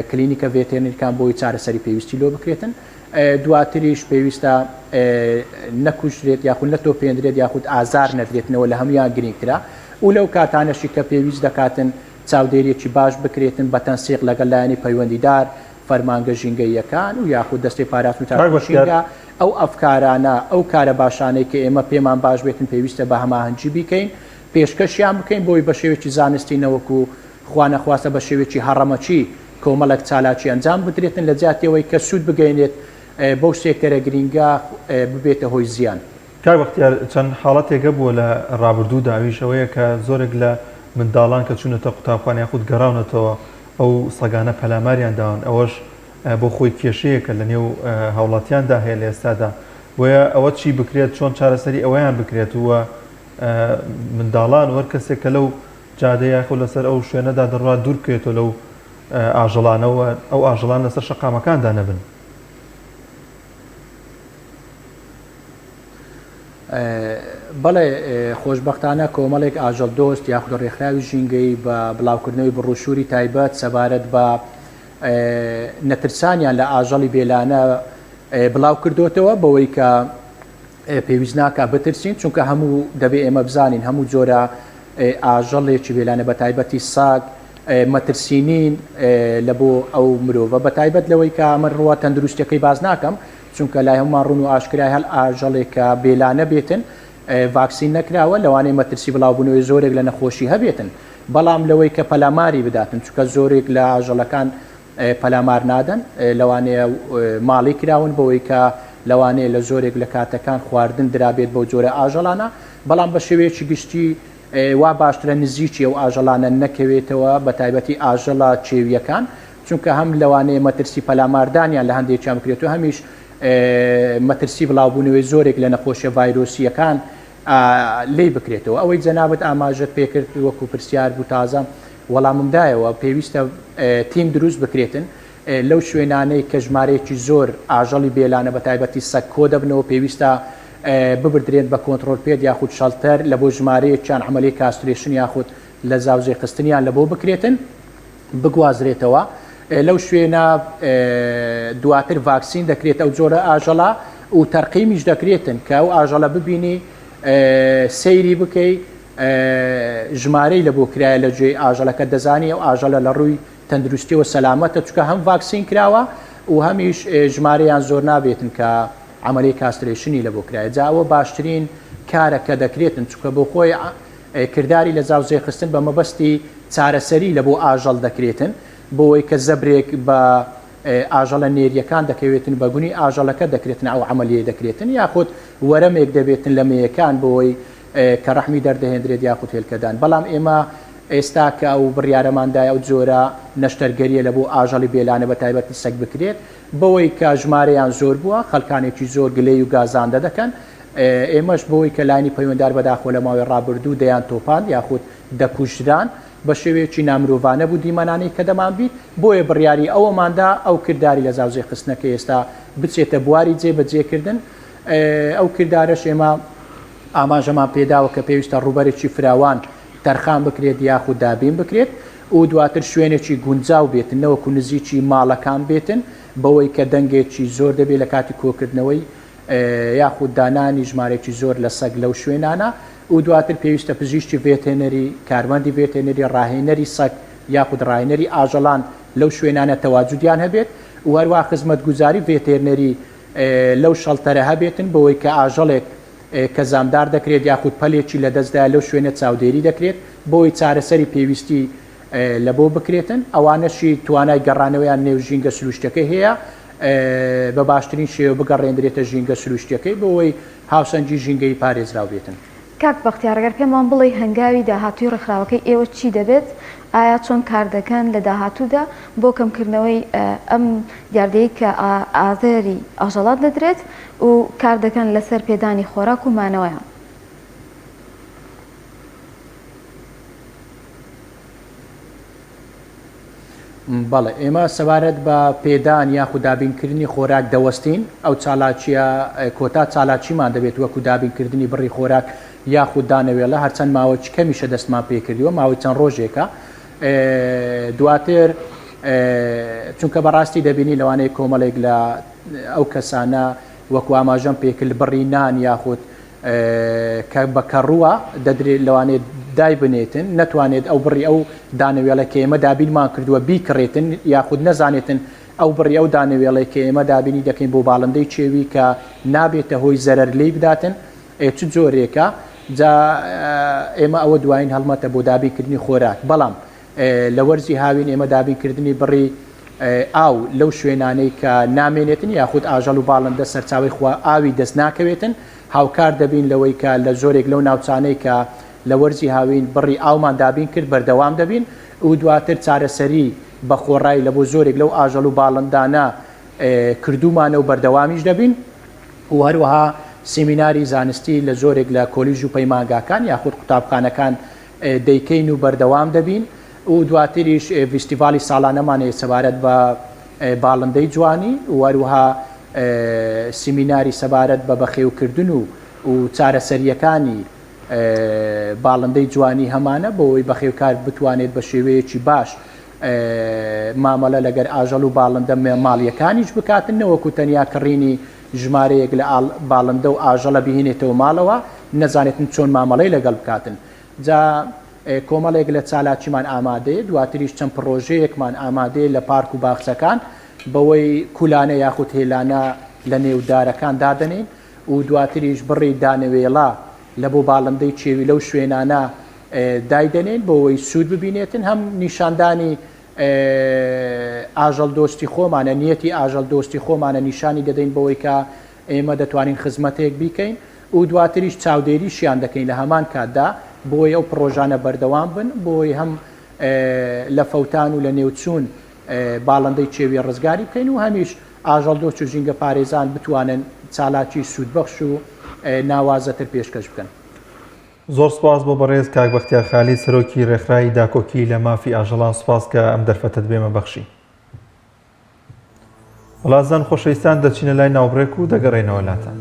کلینیکە ڤێتێرنیرکان بۆی چارەسەری پێویستی لۆ بکرێتن دواتریش پێویستە نەکوژرێت یاخود نەتۆپێندرێت یاخود ئازار نەدرێتنەوە لە هەمویان گرنگترە و لەو کاتانەشی کە پێویست دەکاتن چاودێریەکی باش بکرێتن بە تەنسیق لەگەڵ لایەنی پەیوەندیدار فەرمانگە ژینگەییەکان و یاخود دەستەی پاراستن و کاک چاککردنی بەختیار. ژینگە، ئەو ئەفکارانە، ئەو کارە باشانەی کە ئێمە پێمان باش بێتن پێویستە بە هەماهەنگی بیکەین، پێشکەشیان بکەین بۆی بە شێوەیەکی زانستی نەوەکو خوا نەخواستە بە شێوەیەکی هەڕەمەکی کۆمەڵێک چالاکی ئەنجام بدرێتن لە جیاتی ئەوەی کە سوود بگەیەنێت بەو سێکتەرە گرینگە ببێتە هۆی زیان. کاک بەختیار چەند حاڵەتێک هەبووە لە ڕابردوودا ئەویش ئەوەیە کە زۆرێک لە منداڵان کە چوونەتە قوتابخانە یاخود گەڕاونەتەوە ئەو سەگانە پەلاماریان داون ئەوەش بۆ خۆی کێشەیەکە لە نێو هاوڵاتیاندا هەیە لە ئێستادا بۆیە ئەوە چی بکرێت چۆن چارەسەری ئەوەیان بکرێت و منداڵان و هەر کەسێک کە لەو جادە یاخود لەسەر ئەو شوێنەدا دەڕوات دوور بکەوێتەوە لەو ئاژەڵانەوە ئەو ئاژەڵان لەسەر شەقامەکاندا نەبن. بەڵێ خۆشبەختانە کۆمەڵێک ئاژەڵ دۆست یاخود ڕێکخراوی ژینگەیی بە بڵاوکردنەوەی بڕوشوری تایبەت سەبارەت بە نەترسانیان لە ئاژەڵی بێلانە بڵاو کردوتەوە بەوەی کە پێویست ناکە بترسین چونکە هەموو دەبێ ئێمە بزانین هەموو جۆرە ئاژەڵێکی بێلانە بە تایبەتی ساگ مەترسینین لە بۆ ئەو مرۆڤە بە تایبەت لەوەی کە من ڕووە تەندروستەکەی باز ناکەم چونکە لای هەموومان ڕوون و ئاشکرایە هەر ئاژەڵێک کە بێلانە بێتن ڤاکسین نەکراوە لەوانەیە مەترسی بڵاوبوونەوەی زۆرێک لە نەخۆشی هەبێتن بەڵام لەوەی کە پەلاماری بداتن چونکە زۆرێک لە ئاژەڵەکان پەلامار نادەن لەوانەیە ماڵی کراون بەوەی کە لەوانەیە لە زۆرێک لە کاتەکان خواردن درابێت بەو جۆرە ئاژەڵانە بەڵام بە شێوەیەکی گشتی وا باشترە نزیکی ئەو ئاژەڵانە نەکەوێتەوە بە تایبەتی ئاژەڵە کێوییەکان چونکە هەم لەوانەیە مەترسی پەلاماردانیان لە هەندێکیان بکرێت و هەمیش مەترسی بڵاوبوونەوەی زۆرێک لە نەخۆشیە ڤایرۆسییەکان لێی بکرێتەوە. ئەوەی جەنابت ئاماژەت پێکرد وەکو پرسیار بوو تازە وەڵامم دایەوە، پێویستە تیم دروست بکرێتن لەو شوێنانەی کە ژمارەیەکی زۆر ئاژەڵی بێلانە بە تایبەتی سەگ کۆدەبنەوە پێویستە ببردرێن بە کۆنتڕۆل pet یاخود shelter لە بۆ ژمارەیەکیان عەمەلیەی castration یاخود لە زاوزێ خستنیان لە بۆ بکرێتن. بگوازرێتەوە لەو شوێنە دواتر ڤاکسین دەکرێت ئەو جۆرە ئاژەڵە و تەرقیمیش دەکرێتن کە ئەو ئاژەڵە ببینی سەیری بکەی. ژمارەی لە بۆ کرایە لە گوێی ئاژەڵەکە دەزانی ئەو ئاژەڵە لە ڕووی تەندروستیەوە سەلامەتە چونکە هەم ڤاکسین کراوە و هەمیش ژمارەیان زۆر نابێتن کە عەمەلیەی castration ی لە بۆ کرایە جا ئەوە باشترین کارە کە دەکرێتن چونکە بۆ خۆی کرداری لە زاوزێ خستن بە مەبەستی چارەسەری لە بۆ ئاژەڵ دەکرێتن بۆوەی کە زەبرێک بە ئاژەڵە نێریەکان دەکەوێتن بە گونی ئاژەڵەکە دەکرێتن ئەو عەمەلیەی دەکرێتن یاخود وەرەمێک دەبێتن لە مێیەکان بۆوەی کە ڕەحمی دەردەهێندرێت یاخود هێلکەدان بەڵام ئێمە ئێستا کە ئەو بڕیارەمان دایە ئەو جۆرە نەشتەرگەریە لە بۆ ئاژەڵی بێلانە بە تایبەتی سەگ بکرێت بەوەی کە ژمارەیان زۆر بووە خەڵکانێکی زۆر گلەی و گازاندە دەکەن ئێمەش بەوەی کە لایەنی پەیوەندار بەداخەوە لە ماوەی ڕابردوو دەیان تۆپاند یاخود دەکوژران بە شێوەیەکی نامرۆڤانە بوو دیمەنانەی کە دەمانبیت بۆیە بڕیاری ئەوەماندا ئەو کرداری لە زاوزێ خستنە کە ئێستا بچێتە بواری جێ بەجێ کردن ئەو کردارەش ئێمە ئاماژەمان پێداوە کە پێویستە ڕووبەرێکی فراوان تەرخان بکرێت یاخود دابین بکرێت و دواتر شوێنێکی گونجاو بێتن نەوەکو نزیکی ماڵەکان بێتن بەوەی کە دەنگێکی زۆر دەبێت لە کاتی کۆکردنەوەی یاخود دانانی ژمارەیەکی زۆر لە سەگ لەو شوێنانە و دواتر پێویستە پزیشکی ڤێتێنەری، کارمەندی ڤێتێنەری، ڕاهێنەری سەگ یاخود ڕاهێنەری ئاژەڵان لەو شوێنانە تەواجودیان هەبێت و هەروا خزمەتگوزاری ڤێتێرنەری لەو شەڵتەرە هەبێتن بەوەی کە ئاژەڵێک کە زامدار دەکرێت یاخود پەلێکی لەدەستدایە لەو شوێنە چاودێری دەکرێت بۆی چارەسەری پێویستی لەبۆ بکرێتن ئەوانەشی توانای گەڕانەوەیان نێو ژینگە سروشتەکەی هەیە بە باشترین شێوە بگەڕێندرێتە ژینگە سروشتیەکەی بۆوەی هاوسەنگی ژینگەیی پارێزراو بێتن. کاک بەختیار گەر پێمان بڵێی هەنگاوی داهاتووی ڕێکخراوەکەی ئێوە چی دەبێت، ئایا چۆن کار دەکەن لە داهاتوودا بۆ کەمکردنەوەی ئەم دیاردەیەی کە ئازاری ئاژەڵان دەدرێت و کار دەکەن لەسەر پێدانی خۆراک و مانەوەیان؟ بەڵێ ئێمە سەبارەت بە پێدان یاخود دابینکردنی خۆراک دەوەستین، ئەو چالاکییە کۆتا چالاکیمان دەبێت وەکو دابینکردنی بڕی خۆراک یاخود دانەوێڵە، هەرچەند ماوەیەکی کەمیشە دەستمان پێکردووە، ماوەی چەند ڕۆژێکە دواتر چونکە بەڕاستی دەبینی لەوانەیە کۆمەڵێک لە ئەو کەسانە وەکو ئاماژەم پێکرد بڕی نان یاخود کە بە کەڕووە دەدرێت لەوانەیە دایبنێتن نەتوانێت ئەو بڕی ئەو دانەوێڵە کە ئێمە دابینمان کردووە بیکڕێتن یاخود نەزانێتن ئەو بڕی ئەو دانەوێڵەی کە ئێمە دابینی دەکەین بۆ باڵندەی کێوی کە نابێتە هۆی زەرەر لێی بداتن ئێ چ جۆرێکە جا ئێمە ئەوە دوایین هەڵمەتە بۆ دابینکردنی خۆراک بەڵام لە وەرزی هاوین ئێمە دابینکردنی بڕی ئاو لەو شوێنانەی کە نامێنێتن یاخود ئاژەڵ و باڵندە سەرچاوەی خوا ئاوی دەست ناکەوێتن هاوکار دەبین لەوەی کە لە زۆرێک لەو ناوچانەی کە لە وەرزی هاوین بڕی ئاومان دابین کرد بەردەوام دەبین و دواتر چارەسەری بە خۆڕای لە بۆ زۆرێک لەو ئاژەڵ و باڵندانە کردوومانە و بەردەوامیش دەبین و هەروەها سیمیناری زانستی لە زۆرێک لە کۆلیژ و پەیمانگاکان یاخود قوتابخانەکان دەیکەین و بەردەوام دەبین و دواتریش ڤیستیڤاڵی ساڵانەمان هەیە سەبارەت بە باڵندەی جوانی و هەروەها سیمیناری سەبارەت بە بەخێوکردن و و چارەسەرییەکانی باڵندەی جوانی هەمانە بۆ ئەوەی بەخێوکار بتوانێت بە شێوەیەکی باش مامەڵە لەگەر ئاژەڵ و باڵندە ماڵییەکانیش بکاتن نەوەکو تەنیا کڕینی ژمارەیەک لە باڵندە و ئاژەڵە بهینێتەوە ماڵەوە نەزانێتن چۆن مامەڵەی لەگەڵ بکاتن جا کۆمەڵێک لە چالاکیمان ئامادەیە دواتریش چەند پڕۆژەیەکمان ئامادەیە لە پارک و باخچەکان بەوەی کولانە یاخود هێلانە لە نێو دارەکان دادەنێین و دواتریش بڕی دانەوێڵە لە بۆ باڵندەی کێوی لەو شوێنانە دایدەنێین بۆوەی سوود ببینێتن هەم نیشاندانی ئاژەڵ دۆستی خۆمانە، نیەتی ئاژەڵ دۆستی خۆمانە نیشانی دەدەین بەوەی کە ئێمە دەتوانین خزمەتێک بیکەین و دواتریش چاودێریشیان دەکەین لە هەمان کاتدا بۆی ئەو پڕۆژانە بەردەوام بن بۆی هەم لە فەوتان و لە نێوچوون باڵندەی کێوی ڕزگاری بکەین و هەمیش ئاژەڵ دۆست و ژینگە پارێزان بتوانن چالاکی سوودبەخش و ناوازەتر پێشکەش بکەن. زۆر سوپاس بۆ بەڕێز کاک بەختیار خالید سەرۆکی ڕێکخراوی داکۆکی لە مافی ئاژەڵان سوپاس کە ئەم دەرفەتەت بێمە بەخشی. وڵازان خۆشەویستان دەچینە لای ناوبڕێک و دەگەڕێنەوە لاتان.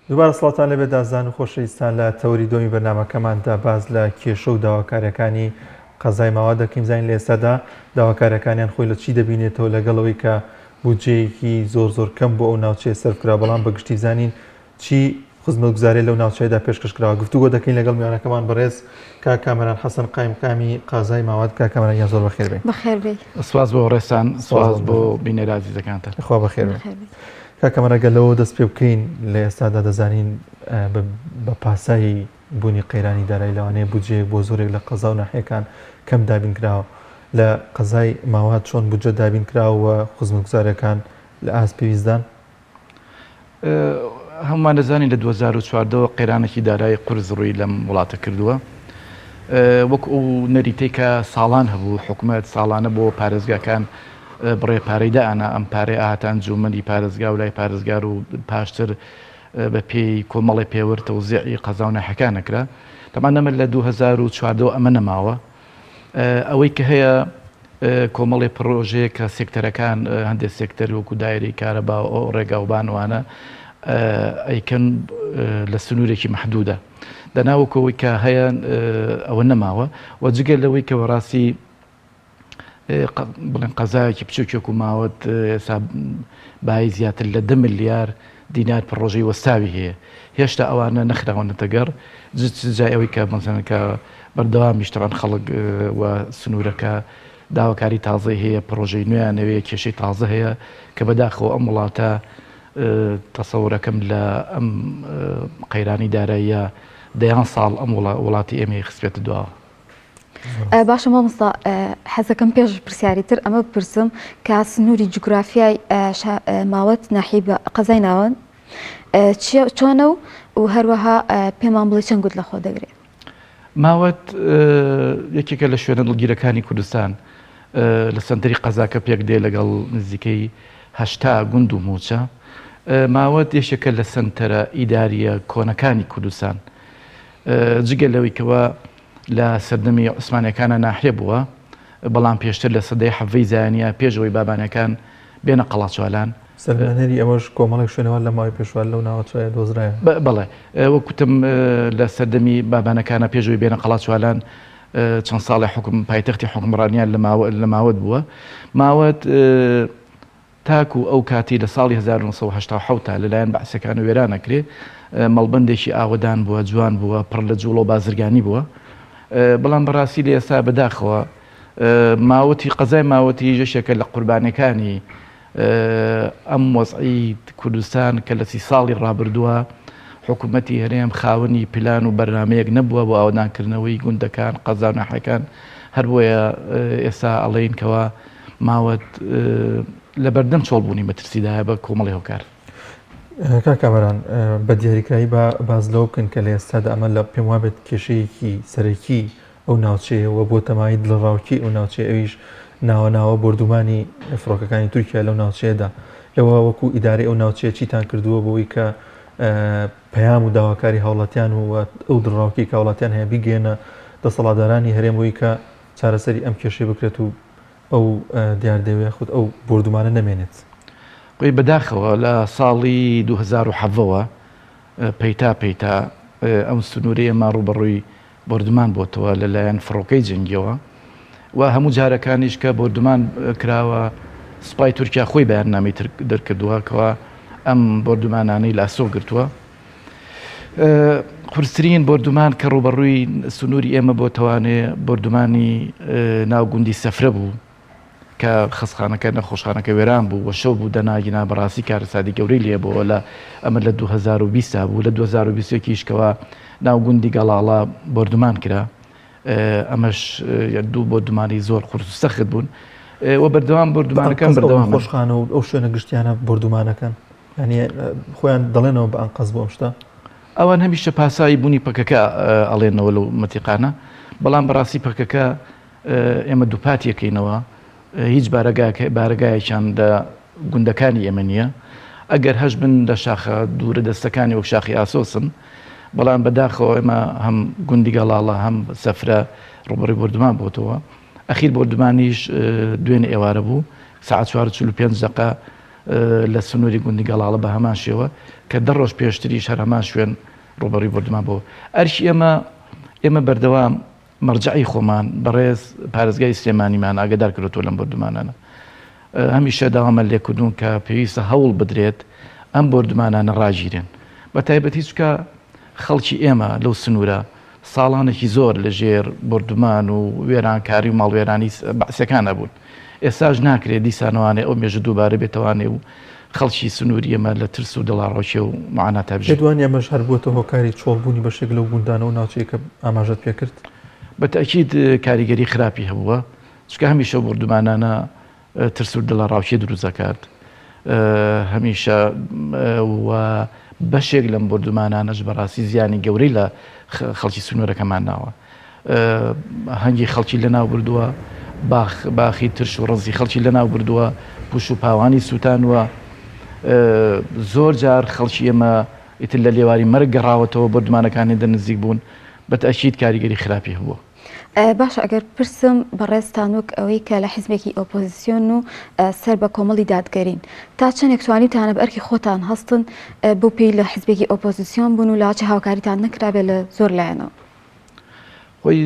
دووبارە سڵاوتان لێبێت ئازیزان و خۆشەویستان لە تەوەری دۆمی بەرنامەکەماندا باس لە کێشە و داواکاریەکانی. قەزای ماوات دەکەین بزانین لە ئێستادا داواکاریەکانیان خۆی لە چی دەبینێتەوە لەگەڵ ئەوەی کە بودجەیەکی زۆر زۆر کەم بۆ ئەو ناوچەیە سەرف کرا بەڵام بە گشتی بزانین چی خزمەتگوزاری لەو ناوچەیەدا پێشکەش کراوە گفتوگۆ دەکەین لەگەڵ میوانەکەمان بەڕێز کاک کامەران حەسەن قایمقامی قازای ماوات کاک کامەران گیان زۆر بەخێر بێی. بەخێر بێی. سپاس بۆ ڕێزتان سپاس بۆ بینەرە ئازیزەکانتان. خوا بەخێر بێ. کاک کامەران گەر لەوەوە دەست پێ بکەین لە ئێستادا دەزانین بە پاساوی بوونی قەیرانی دارایی لەوانەیە بودجەیەک بۆ زۆرێک لە قەزا و ناحیەکان کەم دابین کراوە لە قەزای ماوات چۆن بودجە دابین کراوە و خزمەتگوزاریەکان لە ئاست پێویستدان؟ هەموومان دەزانین لە 2014 ەوە قەیرانێکی دارایی قورس ڕووی لەم وڵاتە کردووە. وەک ئەو نەریتەی کە ساڵان هەبوو حکومەت ساڵانە بۆ پارێزگاکان بڕێ پارەی دائەنا ئەم پارەی ئاهاتە ئەنجوومەنی پارێزگا و لای پارێزگار و پاشتر بە پێی کۆمەڵی پێوەر تەوزیعی قەزا و ناحیەکان ئەکرا. تەبعەن ئەمە لە 2014 ەوە ئەمە نەماوە. ئەوەی کە هەیە کۆمەڵی پڕۆژەیە کە سێکتەرەکان هەندێک سێکتەر وەکو دایرەی کارەبا و ڕێگاوبان وانە ئەیکەن لە سنوورێکی محدودە دەنا وەکو ئەوەی کە هەیە ئەوە نەماوە و جگە لەوەی کە بەڕاستی بڵێن قەزایەکی بچووکێک و ماوەت ئێستا بایی زیاتر لە دە ملیار دینار پڕۆژەی وەستاوی هەیە هێشتا ئەوانە نەخراونەتە گەڕ جای ئەوەی کە مەسەن کە بەردەوامیش تەبعەن خەڵک و سنوورەکە داواکاری تازەی هەیە پڕۆژەی نوێیان ئەوێ کێشەی تازە هەیە کە بەداخەوە ئەم وڵاتە تەسەورەکەم لە ئەم قەیرانی داراییە دەیان ساڵ ئەم وڵاتی ئێمەی خستبێتە دواوە. باشە مامۆستا حەزەکەم پێش پرسیاری تر ئەمە بپرسم کە سنووری جوگرافیای ماوەت ناحی بە قەزای ناوەند چۆنە و و هەروەها پێمان بڵێ چەند گوت لە خۆ دەگرێت ماوەت یەکێکە لە شوێنە دڵگیرەکانی کوردستان لە سەنتەری قەزاکە پێک دێ لەگەڵ نزیکەی هەشتا گوند و موچە ماوەت یەکێکە لە سەنتەرە ئیداریە کۆنەکانی کوردستان جگە لەوەی کەوا لە سەردەمی عوسمانیەکانا ناحیە بووە، بەڵام پێشتر لە سەدەی حەڤەی زایەنیە پێش ئەوەی بابانەکان بێنە قەڵاچوالان. سەلمێنەری ئەوەش کۆمەڵێک شوێنەوار لە ماوەی پێشوە لەو ناوچەیە دۆزرایەوە. بەڵێ وەک وتم لە سەردەمی بابانەکانا پێش ئەوەی بێنە قەڵاچوالان چەند ساڵێ حوکم پایتەختی حوکمڕانیان لە ماوەت بووە. ماوەت تاکو ئەو کاتەی لە ساڵی 1987 تا لەلایەن بەعسیەکانەوە وێران ئەکرێ، مەڵبەندێکی ئاوەدان بووە، جوان بووە، پڕ لە جوڵە و بازرگانی بووە. بەڵام بەڕاستی لە ئێستا بەداخەوە ماوەتی قەزای ماوەتی یەکێکە لە قوربانیەکانی ئەم وەزعی کوردستان کە لە سی ساڵی ڕابردووە حکوومەتی هەرێم خاوەنی پلان و بەرنامەیەک نەبووە بۆ ئاوەدانکردنەوەی گوندەکان، قەزا و ناحیەکان، هەر بۆیە ئێستا ئەڵێین کەوا ماوەت لەبەردەم چۆڵبوونی مەترسیدایە بە کۆمەڵی هۆکار. کاک کامەران بە دیاریکرایی با باس لەوە بکەین کە لە ئێستادا ئەمە لە پێم وابێت کێشەیەکی سەرەکی ئەو ناوچەیە و بۆ تەمای دڵەڕاوکێی ئەو ناوچەیە ئەویش ناوە ناوە بۆردومانی فڕۆکەکانی تورکیا لەو ناوچەیەدا لەوە وەکو ئیدارەی ئەو ناوچەیە چیتان کردووە بۆی کە پەیام و داواکاری هاوڵاتیان و ئەو دڵڕاوکی کە هاوڵاتیان هەیە بیگەێنە دەسەڵاتدارانی هەرێم بۆی کە چارەسەری ئەم کێشەی بکرێت و ئەو دیاردەیە یاخود ئەو بۆردومانە نەمێنێت. خۆی بەداخەوە لە ساڵی 2017 وە پەیتا پەیتا ئەم سنوورەی ئێمە ڕووبەڕووی بۆردومان بۆتەوە لەلایەن فڕۆکەی جەنگیەوە و هەموو جارەکانیش کە بۆردومان کراوە سوپای تورکیا خۆی بەیاننامەی دەرکردووە کەوا ئەم بۆردومانانەی لاسۆ گرتووە. قورسترین بۆردومان کە ڕووبەڕووی سنووری ئێمە بۆتەوانێ بۆردومانی ناو گوندی سەفرە بوو کە خەسخانەکە نەخۆشخانەکە وێران بوو و شەو بوو دەناگینا بەڕاستی کارەساتی گەورەی لێ بووە لە ئەمە لە 2020 تا بوو لە 2021 کەوا ناو گوندی گەڵاڵە بۆردومان کرا ئەمەش دوو بۆردومانی زۆر قورس و سەخت بوون و بەردەوام بۆردومانەکان بەردەوام خۆشخانە و ئەو شوێنە گشتیانە بۆردومانەکەن یانی خۆیان دەڵێنەوە بە ئەنقەست بۆ ئەم شتە؟ ئەوان هەمیشە پاساوی بوونی پەکەکە ئەڵێنەوە لەو مەتیقانە، بەڵام بەڕاستی پەکەکە ئێمە دووپاتی ئەکەینەوە هیچ بارەگایەکیان لە گوندەکانی ئێمە نییە، ئەگەر هەش بن لە شاخە دوورە دەستەکانی وەک شاخی ئاسۆسن، بەڵام بەداخەوە ئێمە هەم گوندی گەڵاڵە هەم سەفرە ڕووبەڕووی بۆردومان بۆتەوە. ئەخیر بۆردومانیش دوێنێ ئێوارە بوو سەعات چوار و 45 دەقە لە سنووری گوندی گەڵاڵە بە هەمان شێوە کە دە ڕۆژ پێشتریش هەر هەمان شوێن ڕووبەڕووی بۆردومان بووە. ئەرکی ئێمە ئێمە بەردەوام مەرجەعی خۆمان بەڕێز پارێزگای سلێمانیمان ئاگادار کردۆتەوە لەم بۆردومانانە. هەمیشە داوامان لێکردوون کە پێویستە هەوڵ بدرێت ئەم بۆردومانانە ڕاگیرێن. بە تایبەتی چونکە خەڵکی ئێمە لەو سنوورە ساڵانێکی زۆر لە ژێر بۆردومان و وێرانکاری و ماڵوێرانی بەعسیەکان بوون. ئێستاش ناکرێت دیسانەوانێ ئەو مێژوو دووبارە بێتەوانێ و خەڵکی سنووری ئێمە لە ترس و دڵەڕاوکێ و معاناتا بژین. پێت وانیە ئەمەش هەر بووەتە هۆکاری چۆڵبوونی بەشێک لەو گوندانە و ناوچەیە کە ئاماژەت پێکرد؟ بە تەئکید کاریگەری خراپی هەبووە، چونکە هەمیشە ئەو بۆردومانانە ترس و دڵەڕاوکێ دروست دەکات هەمیشە و بەشێک لەم بۆردومانانەش بەڕاستی زیانی گەورەی لە خەڵکی سنوورەکەمان ناوە. هەنگی خەڵکی لەناو بردووە، باخ باخی ترش و ڕەزی خەڵکی لەناو بردووە، پوش و پاوانی سووتانوە. زۆر جار خەڵکی ئێمە ئیتر لە لێواری مەرگ گەڕاوەتەوە، بۆردومانەکان هێندە نزیک بوون، بە تەئکید کاریگەری خراپی هەبووە. باشە ئەگەر پرسم بەڕێزتان وەک ئەوەی کە لە حیزبێکی ئۆپۆزیسیۆن و سەر بە کۆمەڵی دادگەرین تا چەندێک توانیتانە بە ئەرکی خۆتان هەستن بۆ پێی لە حیزبێکی ئۆپۆزیسیۆن بوون و لاچ هاوکاریتان نەکرابێت لە زۆر لایەنەوە؟ خۆی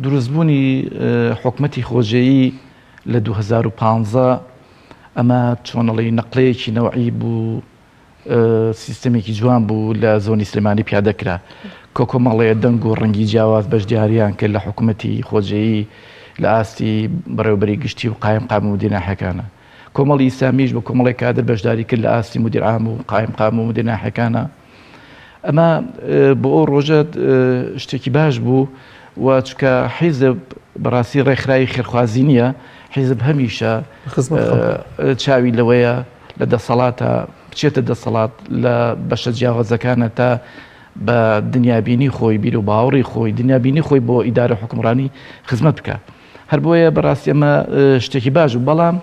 دروستبوونی حکومەتی خۆجێیی لە 2015 ئەمە چۆنەڵی نەقلەیەکی نەوعی بوو سیستەمێکی جوان بوو لە زۆنی سلێمانی پیادە کرا کۆ کۆمەڵێ دەنگ و ڕەنگی جیاواز بەشداریان کرد لە حکوومەتی خۆجێیی لە ئاستی بەڕێوەبەری گشتی و قایم قام و مدیر ناحیەکانە کۆمەڵی ئیسلامیش بە کۆمەڵێک کادر بەشداری کرد لە ئاستی مدیر عام و قایم قام و مدیر ناحیەکانە ئەمە بۆ ئەو ڕۆژە شتێکی باش بوو و چکە حیزب بەڕاستی ڕێکخراوی خێرخوازی نییە حیزب هەمیشە چاوی لەوەیە لە دەسەڵاتە بچێتە دەسەڵات لە بەشە جیاوازەکانە تا بە دنیابینی خۆی بیر و باوەڕی خۆی دنیابینی خۆی بۆ ئیدارە حکومڕانی خزمەت بکە هەر بۆیە بەڕاستی ئەمە شتێکی باش بوو بەڵام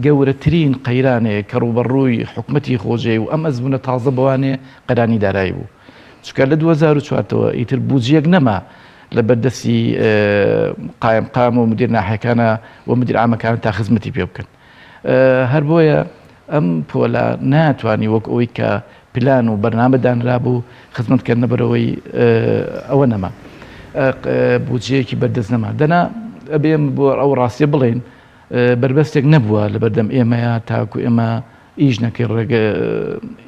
گەورەترین قەیرانێک کە ڕووبەڕووی حکومەتی خۆجێی و ئەم ئەزموونە تازە بەوانێ قەیرانی دارایی بوو چونکە لە 2004ەوە ئیتر بودجەیەک نەما لە بەردەستی قایمقام و مدیر ناحیەکانە و مدیر عامەکان تا خزمەتی پێ بکەن هەر بۆیە ئەم پۆلە ناتوانانی وەک ئەوەی کە پلان و بەرنامە دانرابوو خزمەت کردنە بەرەوەی ئەوە نەما بودجەیەکی بەردەست نەما دەنا ئەبێ بۆ ئەو ڕاستیە بڵێن بەربەستێک نەبووە لە بەردەم ئێمەیە تاکو ئێمە ئیش نەکەین ڕێگە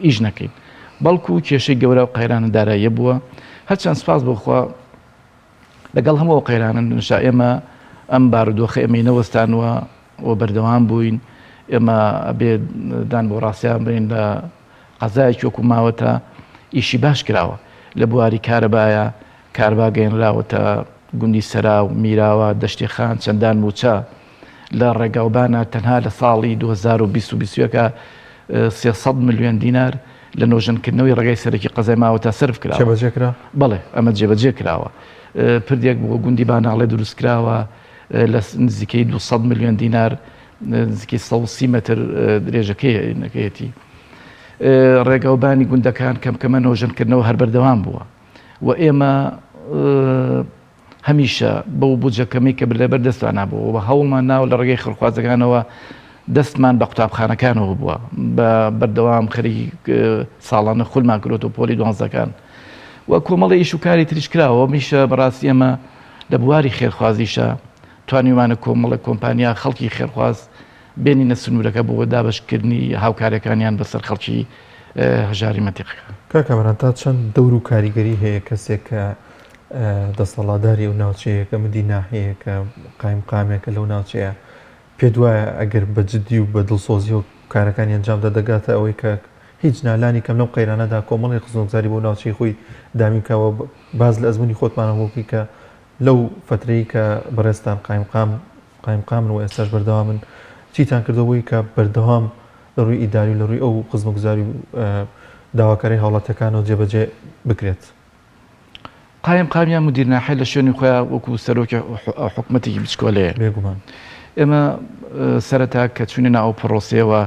ئیش نەکەین بەڵکو کێشەی گەورە و قەیرانە داراییە بووە هەرچەند سپاس بۆخوا لەگەڵ هەموو ئەو قەیرانە نشا ئێمە ئەم بارودۆخە ئێمەی نەوەستانوە و بەردەوام بووین ئێمە ئەبێ دان بۆ ڕاستیان بنین لە قەزایەکی وەکو ماوەتە ئیشی باش کراوە لە بواری کارەبایە کاربا گەیەنراوەتە گوندی سەرا و میراوە دەشتی خان چەندان موچە لە ڕێگاوبانە تەنها لە ساڵی 2020 و 21 300 ملیۆن دینار لە نۆژەنکردنەوەی ڕێگای سەرەکی قەزای ماوەتە سەرف کراوە. جێبەجێ کرا؟ بەڵێ ئەمە جێبەجێ کراوە. پردێک بۆ گوندی باناڵێ دروست کراوە لە نزیکەی 200 ملیۆن دینار نزیکەی 130 مەتر درێژەکەیەتی. ڕێگاوبانی گوندەکان کەم کەمە نۆژەنکردنەوە هەر بەردەوام بووە و ئێمە هەمیشە بەو بودجە کەمەی کە لەبەر دەستانا بووە و هەوڵمان ناوە لە ڕێگەی خێرخوازەکانەوە دەستمان بە قوتابخانەکانەوە بووە بە بەردەوام خەریکی ساڵانە خولمان کرۆتەوە پۆلی دوانزەکان و کۆمەڵی ئیش و کاری تریش کراوە میشە بەڕاستی ئێمە لە بواری خێرخوازیشە توانیومانە کۆمەڵە کۆمپانیا خەڵکی خێرخواز بێنینە سنوورەکە بۆ دابەشکردنی هاوکاریەکانیان بەسەر خەڵکی هەژاری مەنتیقەکە. کاک کامەران تا چەند دەور و کاریگەری هەیە کەسێک کە دەسەڵاتداری ئەو ناوچەیە کە مدی ناحیەیە کە قایمقامێکە لەو ناوچەیە پێت وایە ئەگەر بە جدی و بە دڵسۆزیەوە کارەکانی ئەنجامدا دەگاتە ئەوەی کە هیچ نا لانی کەم لەم قەیرانەدا کۆمەڵی خزمەتگوزاری بۆ ناوچەی خۆی دابین بکا و باس لە ئەزموونی خۆتمانەوە بۆ بکەی کە لەو فەترەی کە بەڕێزتان قایمقام قایمقامن و ئێستاش بەردەوامن چیتان کردووە بۆی کە بەردەوام لە ڕووی ئیداری و لە ڕووی ئەو خزمەتگوزاری و داواکاری هاوڵاتیەکانەوە جێبەجێ بکرێت؟ قایم قام یان مدیر ناحیە لە شوێنی خۆیان وەکو سەرۆکی حکومەتێکی بچکۆلەیە. بێگومان. ئێمە سەرەتا کە چوینە ناو ئەو پڕۆسەیەوە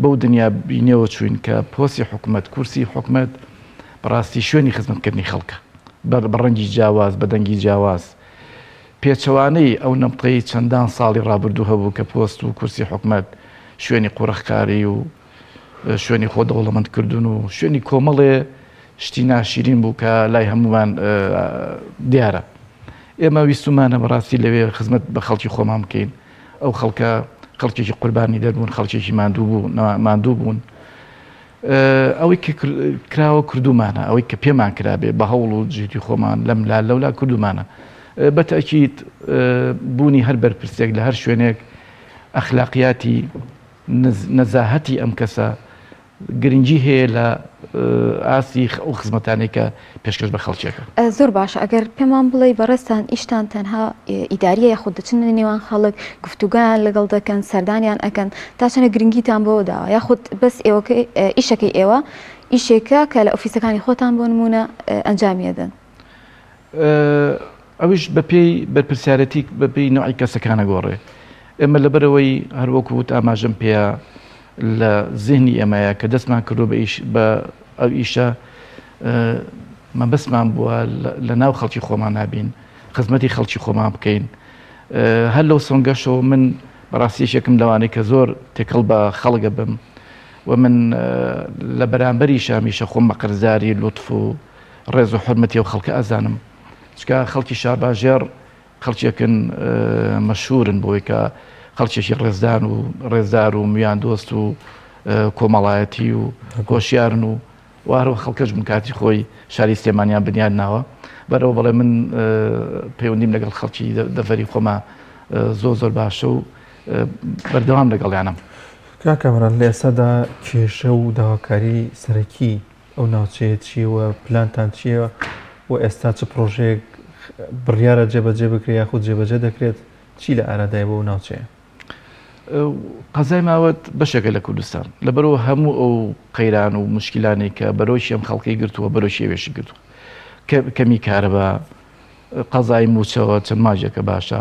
بەو دنیا بینیەوە چوین کە پۆستی حکومەت، کورسی حکومەت بەڕاستی شوێنی خزمەتکردنی خەڵکە بە ڕەنگی جیاواز، بە دەنگی جیاواز. پێچەوانەی ئەو نەمتەی چەندان ساڵی ڕابردوو هەبوو کە پۆست و کورسی حکومەت شوێنی قۆرخکاری و شوێنی خۆ دەوڵەمەند کردن و شوێنی کۆمەڵێ شتی ناشیرین بوو کە لای هەموومان دیارە. ئێمە ویستومانە بەڕاستی لەوێ خزمەت بە خەڵکی خۆمان بکەین. ئەو خەڵکە خەڵکێکی قوربانی دەربوون، خەڵکێکی ماندوو بوو، ماندوو بوون. ئەوەی کە کراوە کردومانە، ئەوەی کە پێمان کرابێ بە هەوڵ و جهدی خۆمان لەم لا لەولا کردومانە. بە تەئکید بوونی هەر بەرپرسێک لە هەر شوێنێک ئەخلاقیاتی نەزاهەتی ئەم کەسە گرنگی هەیە لە ئاستی ئەو خزمەتانەی کە پێشکەش بە خەڵکی ئەکەن. زۆر باشە ئەگەر پێمان بڵێی بەڕێزتان ئیشتان تەنها ئیداریە یاخود دەچنە نێوان خەڵک گفتوگۆیان لەگەڵ دەکەن سەردانیان ئەکەن تا چەنە گرنگیتان بەوە داوە یاخود بەس ئێوەکەی ئیشەکەی ئێوە ئیشێکە کە لە ئۆفیسەکانی خۆتان بۆ نمونە ئەنجامی ئەدەن؟ ئەویش بەپێی بەرپرسیارەتی بەپێی نەوعی کەسەکان ئەگۆڕێ. ئێمە لەبەرئەوەی هەروەکو وت ئاماژەم پێیا لە زیهنی ئێمەیە کە دەستمان کردووە بە ئیش بە ئەو ئیشە مەبەستمان بووە لە ناو خەڵکی خۆمان نابین خزمەتی خەڵکی خۆمان بکەین هەر لەو سۆنگەشەوە من بەڕاستی یەکێکم لەوانەی کە زۆر تێکەڵ بە خەڵگە بم و من لە بەرامبەری شامیشە خۆم بە قەرزاری لوتف و ڕێز و حورمەتی ئەو خەڵکە ئەزانم چکە خەڵکی شارباژێڕ خەڵکێکن مەشهورن بۆی کە خەڵکێکی ڕێزدان و ڕێزدار و میان دۆست و کۆمەڵایەتی و هۆشیارن و وارەوە خەڵکەش بوون کاتی خۆی شاری سلێمانیان بنیاد ناوە بەرەوە بەڵێ من پەیوەندیم لەگەڵ خەڵکی دەڤەری خۆما زۆر زۆر باشە و بەردەوام لەگەڵیانم. کاک کامەران لە ئێستادا کێشە و داواکاری سەرەکی ئەو ناوچەیە چییە و پلانتان چییە و ئێستا چ پڕۆژەیەک بڕیارە جێبەجێ بکرێت یاخود جێبەجێ دەکرێت چی لە ئارادایە بۆ ئەو ناوچەیە؟ قەزای ماوەت بەشێکە لە کوردستان لەبەرەوە هەموو ئەو قەیران و مشکلانەی کە بەرۆکی ئەم خەڵکەی گرتووە بەرۆکی ئەوێشی گرتووە کەمی کارەبا قەزای مووچەوە چەند ماجێکە باشە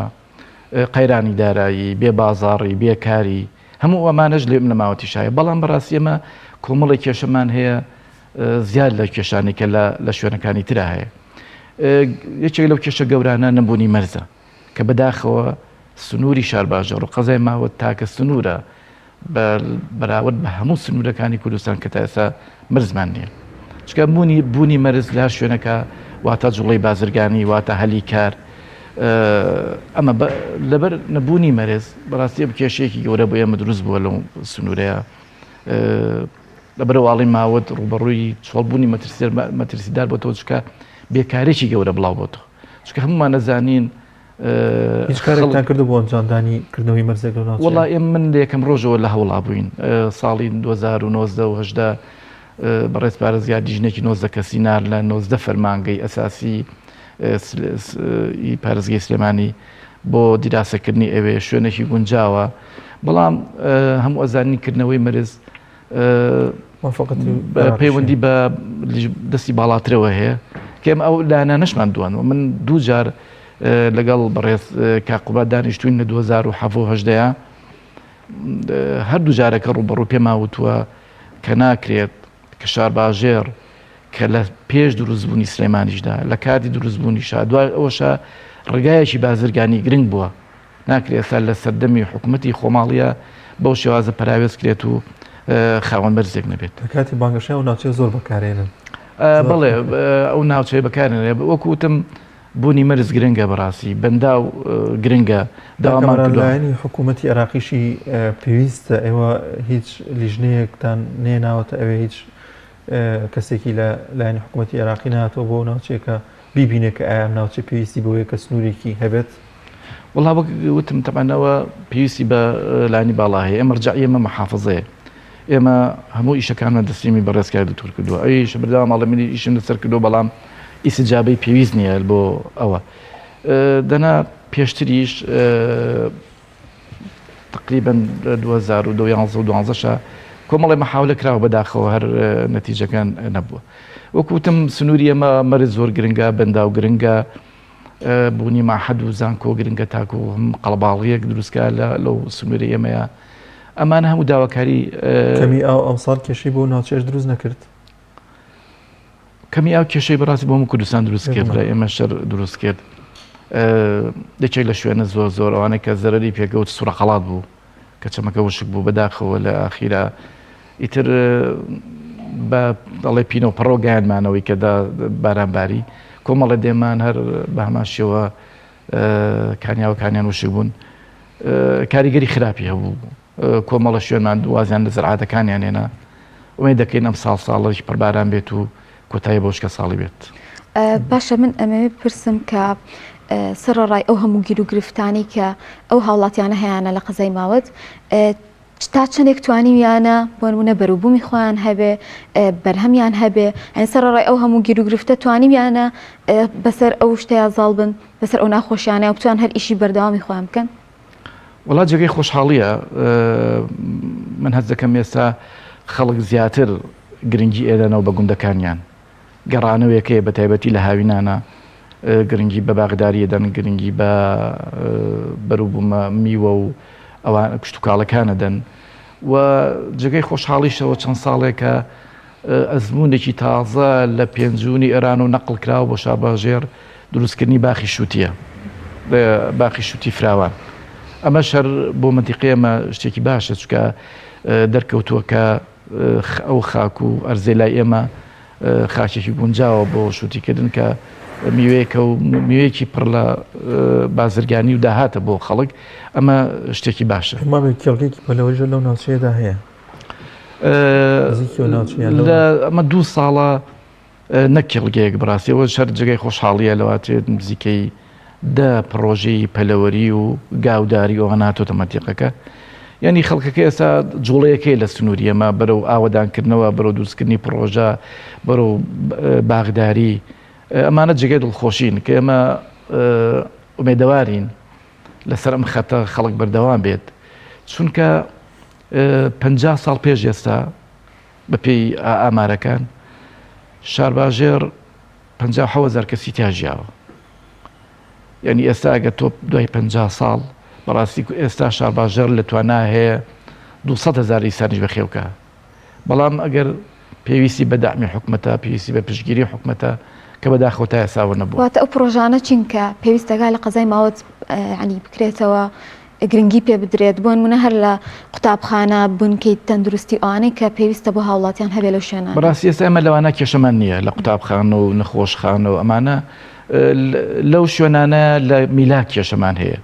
قەیرانی دارایی، بێ بازاڕی، بێ کاری، هەموو ئەمانەش لێم لە ماوەتیش هەیە، بەڵام بەڕاستی ئێمە کۆمەڵێک کێشەمان هەیە زیاد لە کێشانەی کە لە شوێنەکانی ترا هەیە. یەکێک لەو کێشە گەورانە نەبوونی مەرزە کە بەداخەوە سنووری شارباژێڕ و قەزای ماوەت تاکە سنوورە بە بەراورد بە هەموو سنوورەکانی کوردستان کە تا ئێستا مەرزمان نییە. چونکە بوونی بوونی مەرز لە هەر شوێنەکە واتە جوڵەی بازرگانی، واتە هەلی کار. ئەمە لەبەر نەبوونی مەرز بەڕاستی ئەم کێشەیەکی گەورە بۆ ئێمە دروست بووە لەو سنوورەیە. لەبەرەوە ئاڵی ماوەت ڕووبەڕووی چۆڵبوونی مەترسیدار بۆتەوە چونکە بێکارێکی گەورە بڵاو بۆتەوە. چونکە هەموومان ئەزانین هیچ کارێکتان کردو بۆ ئەنجامدانی کردنەوەی مەرزێک لەو ناوچەیە؟ وەڵا ئێمە من لە یەکەم ڕۆژەوە لە هەوڵا بووین ساڵی 2019 و 18 بەڕێز پارێزگار لیژنێکی 19 کەسی نار لە 19 فەرمانگەی ئەساسی پارێزگەی سلێمانی بۆ دیراسەکردنی ئەوێ شوێنێکی گونجاوە بەڵام هەموو ئەزانین کردنەوەی مەرز پەیوەندی بە دەستی باڵاترەوە هەیە کەم ئەو لایەنانەشمان دوان و من دوو جار لەگەڵ بەڕێز کاقوبا دانیشتوین لە 2017 هەردوو جارەکە ڕوبەڕوو پێما وتووە کە ناکرێت کە شارباژێڕ کە لە پێش دروستبوونی سلێمانیشدا لە کاتی دروستبوونیشا دوای ئەوەشە ڕێگایەکی بازرگانی گرنگ بووە ناکرێت ئێستا لە سەردەمی حکومەتی خۆماڵیە بەو شێوازە پەراوێز کرێت و خاوەن بەرزێک نەبێت. لە کاتی بانگەشەی ئەو ناوچەیە زۆر بەکارێنن. بەڵێ ئەو ناوچەیە بەکارێنێ وەکو وتم بوونی مەرز گرنگە بەڕاستی بەنداو گرنگە داوامان کردووە. لایەنی حکوومەتی عێراقیشی پێویستە ئێوە هیچ لیژنەیەکتان نێناوەتە ئەوێ هیچ کەسێکی لە لایەنی حکوومەتی عێراقی نهاتووە بۆ ناوچەیە کە بیبینێ کە ئایا ئەم ناوچە پێویستی بەوەیە کە سنوورێکی هەبێت؟ وەڵا وەک وتم تەبعەن ئەوە پێویستی بە لایەنی باڵا هەیە ئێمە مەرجەعی ئێمە محافزەیە ئێمە هەموو ئیشەکانمان تەسلیمی بەڕێز کاک دکتۆر کردووە ئەویش بەردەوام ئەڵێ من ئیشم لەسەر کردووە بەڵام ئیسجابەی پێویست نییە بۆ ئەوە دەنا پێشتریش تقریبا 2012 و 12 شا کۆمەڵی مەحاولە کراوە بەداخەوە هەر نەتیجەکان نەبووە وەکو وتم سنووری ئێمە مەرز زۆر گرنگە بەنداو گرنگە بوونی ماحەد و زانکۆ گرنگە تاکو هەم قەڵباڵیەک دروستکە لە لەو سنووری ئێمەیە ئەمانە هەموو داواکاری کەمی ئاو ئەمساڵ کێشەی بۆ ناوچەیەش دروست نەکرد کەمی ئاو کێشەی بەڕاستی بۆ هەموو کوردستان دروست کرد لە ئێمە شەر دروست کرد یەکێک لە شوێنە زۆر زۆر ئەوانەی کە زەرەری پێکەوت سوورەقەڵات بوو کە چەمەکە وشک بوو بەداخەوە لە ئاخیرا ئیتر بە دەڵێ پینە و پەڕۆ گەیانمانەوەی کە دا بارانباری کۆمەڵە دێمان هەر بە هەمان شێوە. کانیاوەکانیان وشک بوون کاریگەری خراپی هەبوو کۆمەڵە شوێنمان وازیان لە زەرعاتەکانیان هێنا ئومێد دەکەین ئەم ساڵ ساڵێکی پڕباران بێت و کۆتایی بە وشکە ساڵی بێت. باشە من ئەمەوێ بپرسم کە سەرەڕای ئەو هەموو گیر و گرفتانەی کە ئەو هاوڵاتیانە هەیانە لە قەزای ماوەت تا چەندێک توانیویانە بۆ نمونە بەروبوومی خۆیان هەبێ بەرهەمیان هەبێ ئەین سەرەڕای ئەو هەموو گیر و گرفتە توانیویانە بەسەر ئەو شتەیا زاڵ بن بەسەر ئەو ناخۆشیانە و بتوان هەر ئیشی بەردەوامی خۆیان بکەن؟ وەڵا جێگەی خۆشحاڵیە من هەست دەکەم ئێستا خەڵک زیاتر گرنگی ئێدەنەوە بە گوندەکانیان گەڕانەوەیەکەیە بە تایبەتی لە هاوینانە گرنگی بە باغداری ئەدەن گرنگی بە بەروبوومە میوە و ئەوان کشتتوکاڵەکان ئەدەن و جێگەی خۆشحاڵیشەوە چەند ساڵێکە ئەزموونێکی تازە لە پێنجوونی ئێران و نەقڵ کراوە بۆ شارباژێڕ دروستکردنی باخی شووتییە، باخی شووتی فراوان. ئەمەش هەر بۆ مەنتیقەی ئێمە شتێکی باشە، چونکە دەرکەوتووە کە ئەو خاک و ئەرزەی لای ئێمە خاکێکی گونجاوە بۆ شووتیکردن کە میوەیەکە و میوەیەکی پڕ لە بازرگانی و داهاتە بۆ خەڵک، ئەمە شتێکی باشە. پێم وابێ کێڵگەیەکی پەلەوەریش لەو ناوچەیەدا هەیە. ئەمە دوو ساڵە نەک کێڵگەیەک بەڕاستی ئەوە شەر جێگای خۆشحاڵیە لەواتێت نزیکەی دە پڕۆژەی پەلەوەری و گاوداری ئەوانە هاتۆتە مەنتیقەکە یعنی خەڵکەکە ئێستا جوڵەیەکەی لە سنووری ئەمە بەرەو ئاوەدانکردنەوە بەرەو دروستکردنی پڕۆژە بەرەو باغداری ئەمانە جێگای دڵخۆشین کە ئێمە ئومێدەوارین لەسەر ئەم خەتە خەڵک بەردەوام بێت چونکە 50 ساڵ پێش ئێستا بەپێی ئامارەکان شارباژێڕ 57 هەزار کەسی تیا ژیاوە یعنی ئێستا ئەگەر تۆ دوای 50 ساڵ بەڕاستی ئێستا شارباژێڕ لە توانا هەیە 200 هەزار ئینسانیش بەخێوکە بەڵام ئەگەر پێویستی بە دەعمی حکومەتە پێویستی بە پشتگیری حکومەتە کە بەداخەوە تا ئێستا نەبووە. واتە ئەو پڕۆژانە چین کە پێویست دەکات لە قەزای ماوەت یانی بکرێتەوە گرنگی پێ بدرێت بۆ نمونە هەر لە قوتابخانە بنکەی تەندروستی ئەوانەی کە پێویستە بۆ هاوڵاتیان هەبێ لەو شوێنانە. بەڕاستی ئێستا ئێمە لەوانە کێشەمان نییە لە قوتابخانە و نەخۆشخانە و ئەمانە لەو شوێنانە لە میلاک کێشەمان هەیە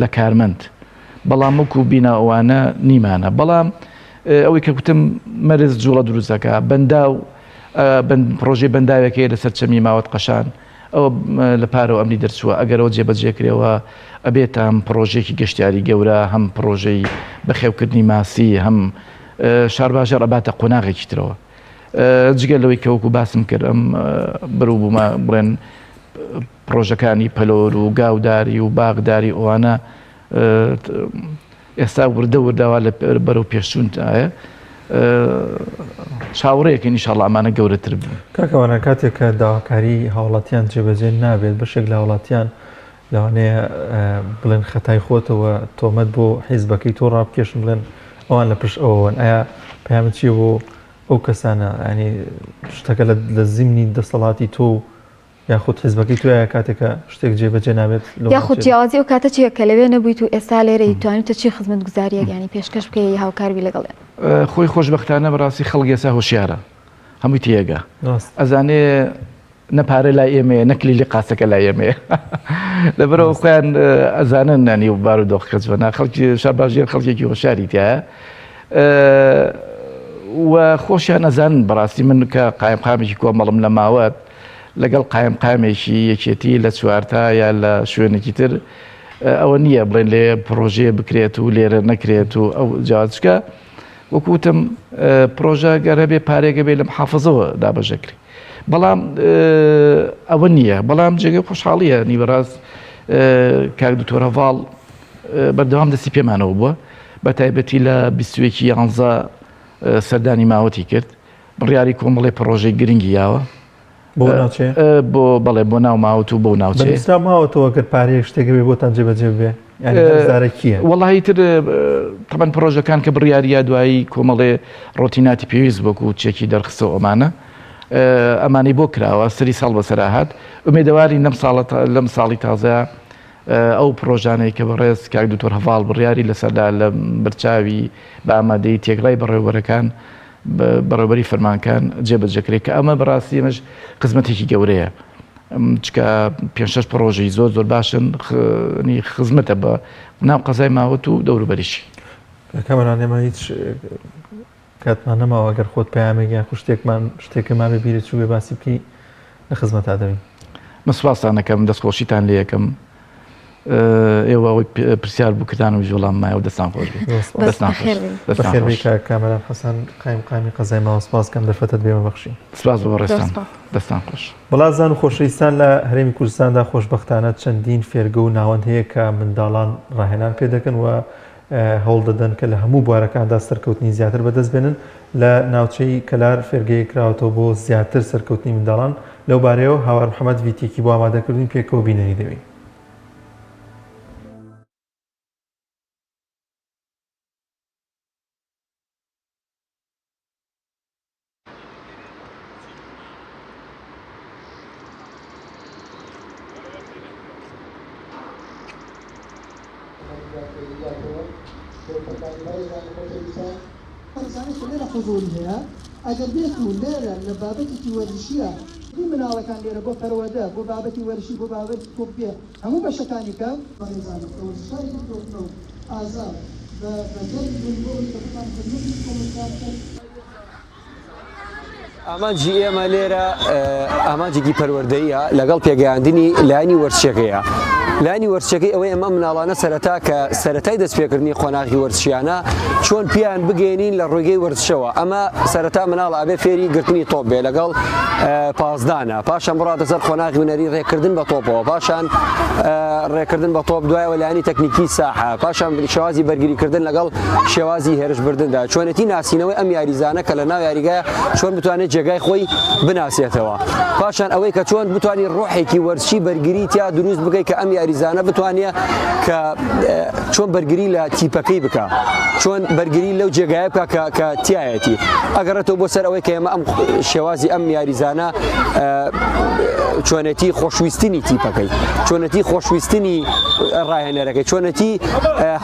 لە کارمەند بەڵام وەکو بینا ئەوانە نیمانە بەڵام ئەوەی کە گوتم مەرز جوڵە دروست دەکا بەنداو پرۆژەی بەنداوێک هەیە لەسەر چەمی ماوەت قەشان ئەوە لە پارەوە ئەمری دەرچووە ئەگەرەوە جێبەجێکرێەوە ئەبێت هەم پرۆژێکی گەشتیاری گەورە هەم پرۆژەی بەخێوکردنی ماسی هەم شارباژێڕ ئەباتە قۆناغێکی ترەوە جگە لەوەی کە وەکو باسم کرد ئەم بەرەو بوومە بڵێن پرۆژەکانی پەلۆر و گاوداری و باغداری ئەوانە ئێستا وردە وردە وا لە بەرەو پێشچووندایە چاوەڕێکین ئیشاڵڵا ئەمانە گەورەتر بن. کاک ئەوانە کاتێک کە داواکاری هاوڵاتیان جێبەجێ نابێت بەشێک لە هاوڵاتیان لەوانەیە بڵێن خەتای خۆتەوە تۆمەت بۆ حیزبەکەی تۆ ڕابکێشن بڵێن ئەوان لە پشت ئەوەوەن ئایا پەیامت چییە بۆ ئەو کەسانە ینی شتەکە لە زیمنی دەسەڵاتی تۆ و یاخود حیزبەکەی تۆیە کاتێک کە شتێک جێبەجێ نابێت لەو یاخود ناوچەیە؟ جیاوازی ئەو کاتە چییە کە لەوێ نەبوویت و ئێستا لێرەی توانیوتە چی خزمەتگوزارییەک یانی پێشکەش بکەی هاوکار بی لەگەڵیان؟ خۆی خۆشبەختانە بەڕاستی خەڵک ئێستا هۆشیارە هەمووی تێگا ڕاست. ئەزانێ نە پارە لای ئێمەیە نە کلیلی قاسەکە لای ئێمەیە لەبەرەوە خۆیان ئەزانن نانی و بارودۆخەکە چۆنە خەڵکی شارباژێر خەڵکێکی هۆشیاری تایە و خۆشیان ئەزانن بەڕاستی من کە قایمقامێکی کۆمەڵم لە ماوەت لەگەڵ قایمقامێکی یەکێتی لە چوارتا یا لە شوێنێکی تر ئەوە نییە بڵێن لێ پرۆژەیە بکرێت و لێرە نەکرێت و ئەو جاچکە وەکوتم پرۆژە گەر هەبێ پارێگە بێ لە محافزەوە دابەشەکرێ بەڵام ئەوە نییە بەڵام جێگەی خۆشحاڵیە نیوەڕاست کاک دکتۆر هەڤاڵ بەردەوام دەستی پێمانەوە بووە بە تایبەتی لە بیستوێکی یانزە سەردانی ماوەتی کرد بڕیاری کۆمەڵی پڕۆژەی گرنگی یاوە بۆ ناوچەیە بۆ بەڵێ بۆ ناو ماوەت و بۆ ناوچەیە بەنووسرا ماوەتەوە گەر پارەیەک شتێک بێ بۆتان جێبەجێ بێ یانی هەر زارەکییە وەڵاهی تر تەبەن پڕۆژەکان کە بڕیاریا دوایی کۆمەڵێ ڕۆتیناتی پێویست وەکو چێکی دەرخستە و ئەمانە ئەمانەی بۆ کراوە سەری ساڵ بەسەرا هات ئومێدەوارین لەم ساڵە لەم ساڵی تازە ئەو پڕۆژانەی کە بەڕێز کاک دکتۆر هەڤاڵ بڕیاری لەسەردا لە بەرچاوی بە ئامادەیی تێکڕای بەڕێوەبەرەکان بەڕێوەبەری فەرمانکان جێبەجێکرێت کە ئەمە بەڕاستی ئەمەش خزمەتێکی گەورەیە. چکە پێ شەش پڕۆژەی زۆر زۆر باشن خزمەتە بە ناو قەزای ماوەت و دەوروبەریشی. کامەران ئێمە هیچ کاتمان نەماوە گەر خۆت پەیامێک یان شتێکمان شتێکمان بە بیرت چوو بێ باسی بکەی لە خزمەتا دەبین. من سوپاستان ئەکەم دەستخۆشیتان لێ ئەکەم ئێوە ئەوەی پرسیار بوو کردان و وەڵام مایەوە دەستان خۆش بێت دەستان خۆش بەخێر بێی کاک کامەران حەسەن قایمقامی قەزای ماوە سپاس کەم دەرفەتت بێمە بەخشی. سپاس بۆ بەڕێزتان دەستان خۆش. وڵاتزان و خۆشەویستان لە هەرێمی کوردستاندا خۆشبەختانە چەندین فێرگە و ناوەند هەیە کە منداڵان ڕاهێنان پێ دەکەن و هەوڵ دەدەن کە لە هەموو بوارەکاندا سەرکەوتنی زیاتر بەدەست بێنن، لە ناوچەی کەلار فێرگەیەک کراوەتەوە بۆ زیاتر سەرکەوتنی منداڵان، لەو بارەیەوە هاوار محەمەد ڤیتیەکی بۆ ئامادەکردووین پێکەوە بینەری دەبین. ئەگەر بێت و لێرە لە بابەتێکی وەرزشیە مناڵەکان لێرە بۆ پەروەردە بۆ بابەتی وەرزشی بۆ بابەتی تۆپ پێ هەموو بەشەکانی کە بەڕێزانم کە وەرزشکارێکی تۆکمە و ئازا بە بە دەنگ بوون بۆ ئەوەی کە بتوانن خزمەتی کۆمەڵگا بکەن. ئامانجی ئێمە لێرە ئامانجێکی پەروەردەییە لەگەڵ پێگەیاندنی لایەنی وەرزشیەکەیە. لایەنی وەرزشەکەی ئەوەی ئەمە مناڵانە سەرەتا کە سەرەتای دەستپێکردنی قۆناغی وەرزشیانە چۆن پیان بگەێنین لە ڕێگەی وەرزشەوە ئەمە سەرەتا مناڵ ئەبێ فێری گرتنی تۆپ بێ لەگەڵ پاسدانە پاشان بڕاتە سەر قۆناغی هونەری ڕێکردن بە تۆپەوە پاشان ڕێکردن بە تۆپ دوایەوە لایەنی تەکنیکی ساحە پاشان شێوازی بەرگریکردن لەگەڵ شێوازی هێرشبردندا چۆنێتی ناسینەوەی ئەم یاریزانە کە لە ناو یاریگای چۆن بتوانێت جێگای خۆی بناسێتەوە پاشان ئەوەی کە چۆن بتوانانی ڕۆحێکی وەرزشی بەرگری تیا دروست بکەیت کە ئەم یاریزانە بتوانێت کە چۆن بەرگری لە تیپەکەی بکە چۆن بەرگری لەو جێگایە بکە کە کە تایەتی ئەگەڕێتەوە بۆ سەر ئەوەی کە ئێمە ئەم شێوازی ئەم یاریزانە چۆنێتی خۆشویستنی تیپەکەی چۆنەتی خۆشویستنی ڕاهێنەرەکەی چۆنەتی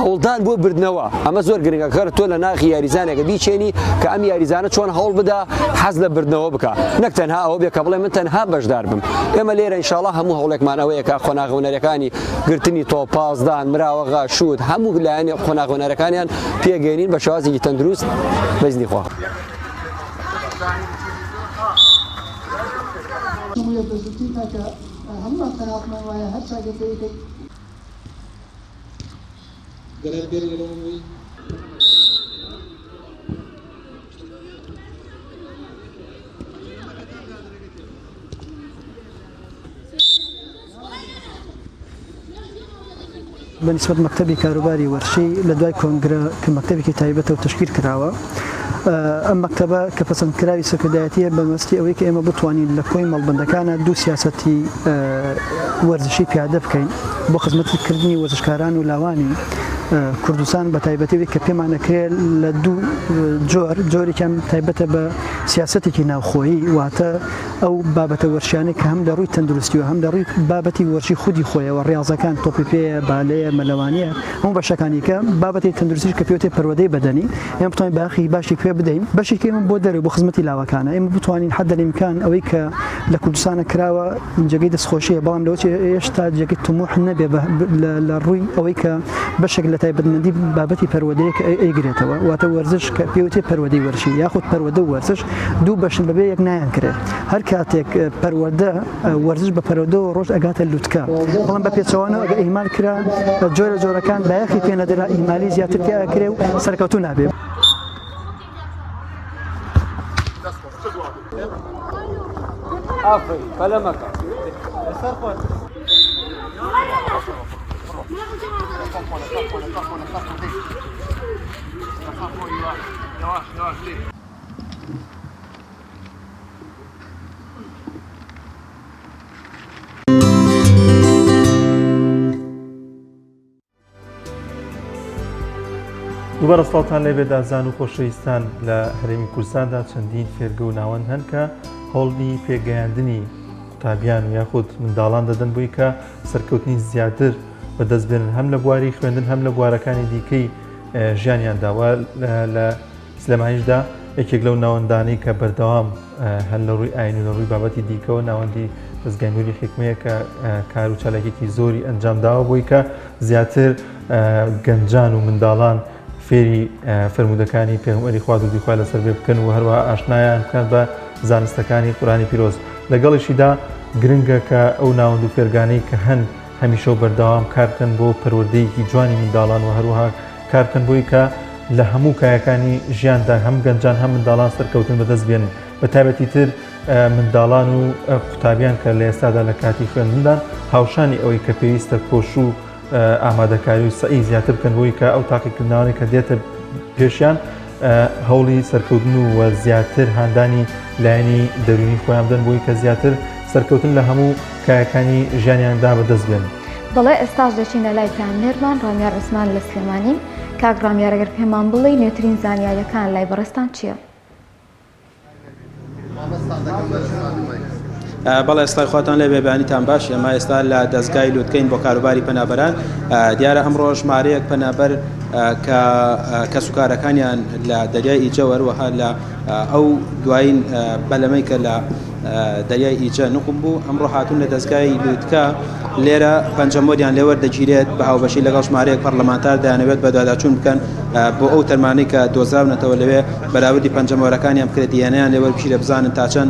هەوڵدان بۆ بردنەوە ئەمە زۆر گرنگە کەر تۆ لە ناخی یاریزانێکە بیچێنی کە ئەم یاریزانە چۆن هەوڵ بدا حەز لە بردنەوە بکە نەک تەنها ئەوە بێ کە بڵێ من تەنها بەشدار بم ئێمە لێرە ئینشاڵا هەموو هەوڵێکمان ئەوەیە کە قۆناغە هونەرەکانی گرتنی تۆپ پاسدان مراوەغە شوت هەموو لایەنی قۆناغە هونەرەکانیان پێگەێنین بە شێوازێکی تەندروست بەزنی خوا. بە نیسبەت مەکتەبی کاروباری وەرشی لە دوای کۆنگرە کە مەکتەبێکی تایبەتە و تەشکیل کراوە ئەم مەکتەبە کە پەسەندکراوی سەرکردایەتیە بە مەبەستی ئەوەی کە ئێمە بتوانین لە کۆی مەڵبەندەکانە دوو سیاسەتی وەرزشی پیادە بکەین بۆ خزمەتکردنی وەرزشکاران و لاوانی کوردستان بە تایبەتی کە پێمانەکرێت لە دوو جۆر جۆرێکیان تایبەتە بە سیاسەتێکی ناوخۆیی واتە ئەو بابەتە وەرشیانەی کە هەم لە ڕووی تەندروستیەوە هەم لە ڕووی بابەتی وەرشی خودی خۆیەوە ڕاضەکان تۆپی پێیە بالەیە مەلەوانیە هەموو بەشەکانی کە بابەتی تەندروستیش کە پێوتێ پەروەردەی بەدەنی ئێمە بتوانین باخی باشی پێ بدەین بەشێکی ئێمە بۆ دەرەوە بۆ خزمەتی لاوەکانە ئێمە بتوانین حد الامکان ئەوەی کە لە کوردستانە کراوە جێگەی دەستخۆشیە بەڵام لەوە هێشتا جێگەی تموح نەبێ لە ڕووی ئەوەی کە بەشێک لە تایبەتمەندی بابەتی پەروەردەیە کە ئەیگرێتەوە واتە وەرزش کە پێوتێ پەروەردەی وەرزشی یاخود پەروەردە و وەرزش دوو بەشن بەبێ یەک نایان کرێ هەر کاتێک پەروەردە وەرزش بە پەرۆدەوە ڕۆژ ئەگاتە لوتکە بەڵام بە پێچەوانەوە ئەگەر ئیهمال کرا جۆرە جۆرەکان بایەخی پێ نەدرا ئیهمالی زیاتر تیا ئەکرێ و سەرکەوتوو نابێ. دووبارە سڵاوتان لێبێت ئازان و خۆشەویستان لە هەرێمی کوردستاندا چەندین فێرگە و ناوەند هەن کە هەوڵی پێگەیاندنی قوتابیان و یاخود منداڵان دەدەن بووی کە سەرکەوتنی زیاتر بەدەست بێنن هەم لە بواری خوێندن هەم لە بوارەکانی دیکەی ژیانیاندا و لە سلێمانیشدا یەکێک لەو ناوەندانەی کە بەردەوام هەر لە ڕووی ئاین و لە ڕووی بابەتی دیکەوە ناوەندی دەزگای نوری حیکمەیە کە کار و چالاکیەکی زۆری ئەنجام داوە بۆی کە زیاتر گەنجان و منداڵان فێری فەرموودەکانی پێغەمبەری خوا درودی خوای لەسەر بێ بکەن و هەروەها ئاشنایان بکات بە زانستەکانی قورئانی پیرۆز. لەگەڵیشیدا گرنگە کە ئەو ناوەند و فێرگانەی کە هەن هەمیشە و بەردەوام کار بکەن بۆ پەروەردەیەکی جوانی منداڵان و هەروەها کار بکەن بۆی کە لە هەموو کایەکانی ژیاندا هەم گەنجان هەم منداڵان سەرکەوتن بەدەست بێنن بە تایبەتی تر منداڵان و قوتابیان کە لە ئێستادا لە کاتی خوێندندان هاوشانی ئەوەی کە پێویستە کۆش و ئامادەکاری و سەعی زیاتر بکەن بۆی کە ئەو تاقیکردنەوانەی کە دێتە پێشیان هەوڵی سەرکەوتن و وە زیاتر هاندانی لایەنی دەروونی خۆیان بدەن بۆی کە زیاتر سەرکەوتن لە هەموو کایەکانی ژیانیاندا بەدەست بێنن. بەڵێ ئێستاش دەچینە لای پەیامنێرمان ڕامیار عوسمان لە سلێمانی. کاک ڕامیار ئەگەر پێمان بڵێی نوێترین زانیاریەکان لای بەڕێزتان چیە؟ بەڵێ سڵای خواتان لێ بێ بەیانیتان باش ئێمە ئێستا لە دەستگای لوتکەین بۆ کاروباری پەنابەران دیارە ئەمڕۆ ژمارەیەک پەنابەر کە کەسوکارەکانیان لە دەریای ئیجە وەروەها لە ئەو دوایین بەلەمەی کە لە دەریای ئیجە نقم بوو ئەمڕۆ هاتوون لە دەستگای لوتکە لێرە پەنجەمۆریان لێوەردەگیرێت بە هاوبەشی لەگەڵ ژمارەیەک پەرلەمانتار دەیانەوێت بەدواداچوون بکەن بۆ ئەو تەرمانەی کە دۆزراونەتەوە لەوێ بەراوردی پەنجەمۆرەکانیان بکرێت دیەنەیان لێوەربگیرێت بزانن تا چەند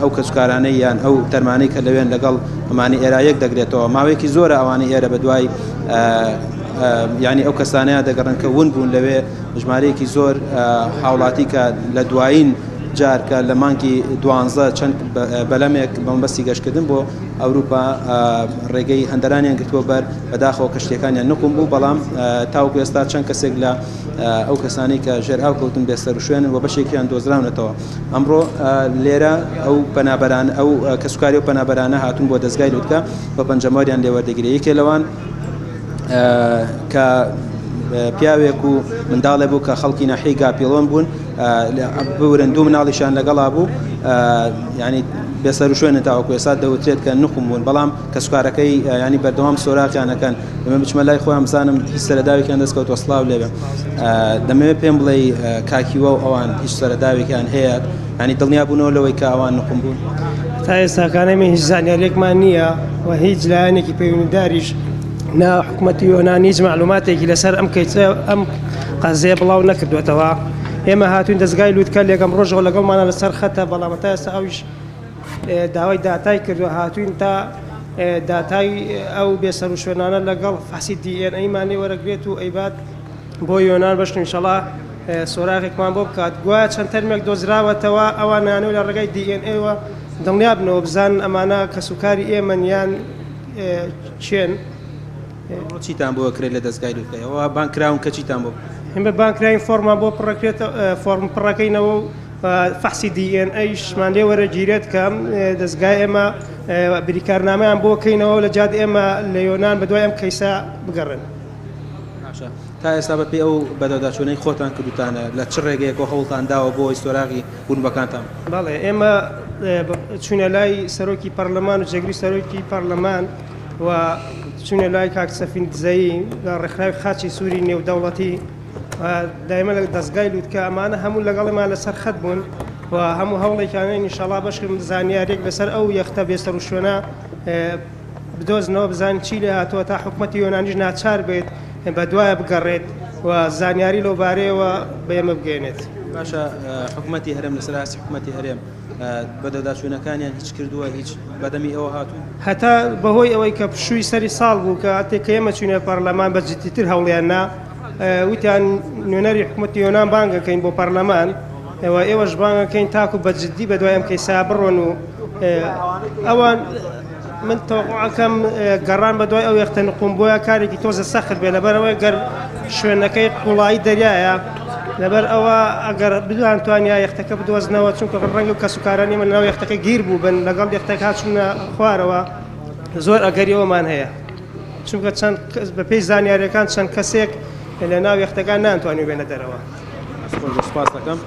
ئەو کەسوکارانەی یان ئەو تەرمانەی کە لەوێن لەگەڵ ئەمانی ئێرا یەک دەگرێتەوە ماوەیەکی زۆرە ئەوانەی ئێرە بە دوای ینی ئەو کەسانەیە دەگەڕن کە ون بوون لەوێ ژمارەیەکی زۆر هاوڵاتی کە لە دوایین جار کە لە مانگی دوانزە چەند بەلەمێک بە مەبەستی گەشتکردن بۆ ئەوروپا ڕێگەی هەندەرانیان گرتووە بەر، بەداخەوە کەشتیەکانیان نقوم بوو، بەڵام تاوەکو ئێستا چەند کەسێک لە ئەو کەسانەی کە ژێر ئاو کەوتن بێسەروشوێنن و بەشێکیان دۆزراونەتەوە. ئەمڕۆ لێرە ئەو پەنابەران ئەو کەسوکاری ئەو پەنابەرانە هاتوون بۆ دەزگای لوتکە و پەنجەمۆریان لێوەردەگیرێ یەکێ لەوان کە پیاوێک و منداڵێ بوو کە خەڵکی ناحیەی گاپیڵۆن بوون بورن دوو مناڵیشان لەگەڵا بوو ینی بێسەروشوێنن تاوەکو ئێستا دەوترێت کە نقم بوون بەڵام کەسوکارەکەی ینی بەردەوام سۆراخیانەکەن دەمە بچمە لای خۆیان بزانم هیچ سەرەداوێکیان دەستکەوتوە سڵاو لێبێ دەمەوێت پێم بڵێ کاکیوە و ئەوان هیچ سەرەداوێکیان هەیە ینی دڵنیا بوونەوە لەوەی کە ئەوان نقم بوون تا ئێستاکانە من هیچ زانیاریەکمان نییە و هیچ لایەنێکی پەیوەندیداریش نا حکوومەتی یۆناان هیچ معلوماتێکی لەسەر ئەم کەیسە ئەم قەزیە بڵاو نەکردوێتەوە ئێمە هاتوین دەستگای لوتکە لێگەم ڕۆژەوە لەگەڵمانە لەسەر خەتە بەڵام تا ئێستا ئەویش داوای داتای کردووە هاتوین تا داتای ئەو بێسەروشوێنانە لەگەڵ فەحسی دی ئێن ئەیمان لێ وەرەگرێت و ئەیبات بۆ یۆناان بەشن ئینشەڵا سۆراغێکمان بۆ بکات گوایە چەند تەرمێک دۆزراوەتەوە ئەوان نانەوە لە ڕێگای دی ئێن ئەیوە دڵنیا بنەوە بزانن ئەمانە کەسوکاری ئێمەن یان کێن. ئەمڕۆ چیتان بۆ ئەکرێت لە دەزگای لوتکە ئێوە بانگ کراون کە چیتان بۆ بکرێت؟ ئێمە بانگ کراوین فۆڕمان بۆ پڕەکرێت فۆڕم پڕەکەینەوە و فەحسی دی ئێن ئەیشمان لێ وەرەگیرێت کە دەزگای ئێمە بریکارنامەیان بۆ کەینەوە لە جاد ئێمە لە یۆناان بەدوای ئەم کەیسە بگەڕێن. باشە تا ئێستا بەپێی ئەو بەدواداچوونەی خۆتان کردوتانە لە چ ڕێگەیەکەوە هەوڵتان داوە بۆ ئەوەی سۆراغی بوونبەکانتان بکەن؟ بەڵێ ئێمە چوینە لای سەرۆکی پەرلەمان و جێگری سەرۆکی پەرلەمان و چوینە لای کاک سەفین دزەیی لە ڕێکخراوی خاچی سووری نێودەوڵەتی دایمە لە دەستگای لوتکە ئەمانە هەموو لەگەڵمان لەسەر خەت بوون و هەموو هەوڵێکیانە ئینشەڵا بەشکم زانیاریەک لەسەر ئەو یەختە بێسەروشوێنە بدۆزنەوە بزانن چی لێ هاتووە تا حکومەتی یۆنانیش ناچار بێت بە دوایە بگەڕێت و زانیاری لەو بارەیەوە بە ئێمە بگەێنێت. باشە حکومەتی هەرێم لەسەر ئاستی حکومەتی هەرێم بەدەداچوونەکانیان هیچ کردووە هیچ بەدەمی ئەوە هاتوون؟ هەتا بەهۆی ئەوەی کە پشووی سەری ساڵ بوو کە ئەتێ کە ئێمە چووینە پەرلەمان بە جدیتر هەوڵیان نا وتیان نوێنەری حکومەتی یۆنان بانگەکەین بۆ پەرلەمان ئێوە ئێوەش بانگەکەین تاکو بە جدی بەدوای ئەم کەیسە بڕۆن و ئەوان من تەوەقوعەکەم گەڕان بە دوای ئەو یەختە نقوم بۆیە کارێکی تۆزە سەخت بێ لەبەرەوەی گەر شوێنەکەی قوڵایی دەریایە لەبەر ئەوە ئەگەر بدوان توانیا یەختەکە بدۆزنەوە چونکە ڕەنگە و کەسوکارانی من ناو یەختەکە گیر بوو بن لەگەڵ یەختەکە چوونە خوارەوە زۆر ئەگەری ئەومان هەیە چونکە چەند بەپێی زانیاریەکان چەند کەسێک لە ناو یەختەکان نانتوانی بێنە دەرەوە. سپاس دەکەم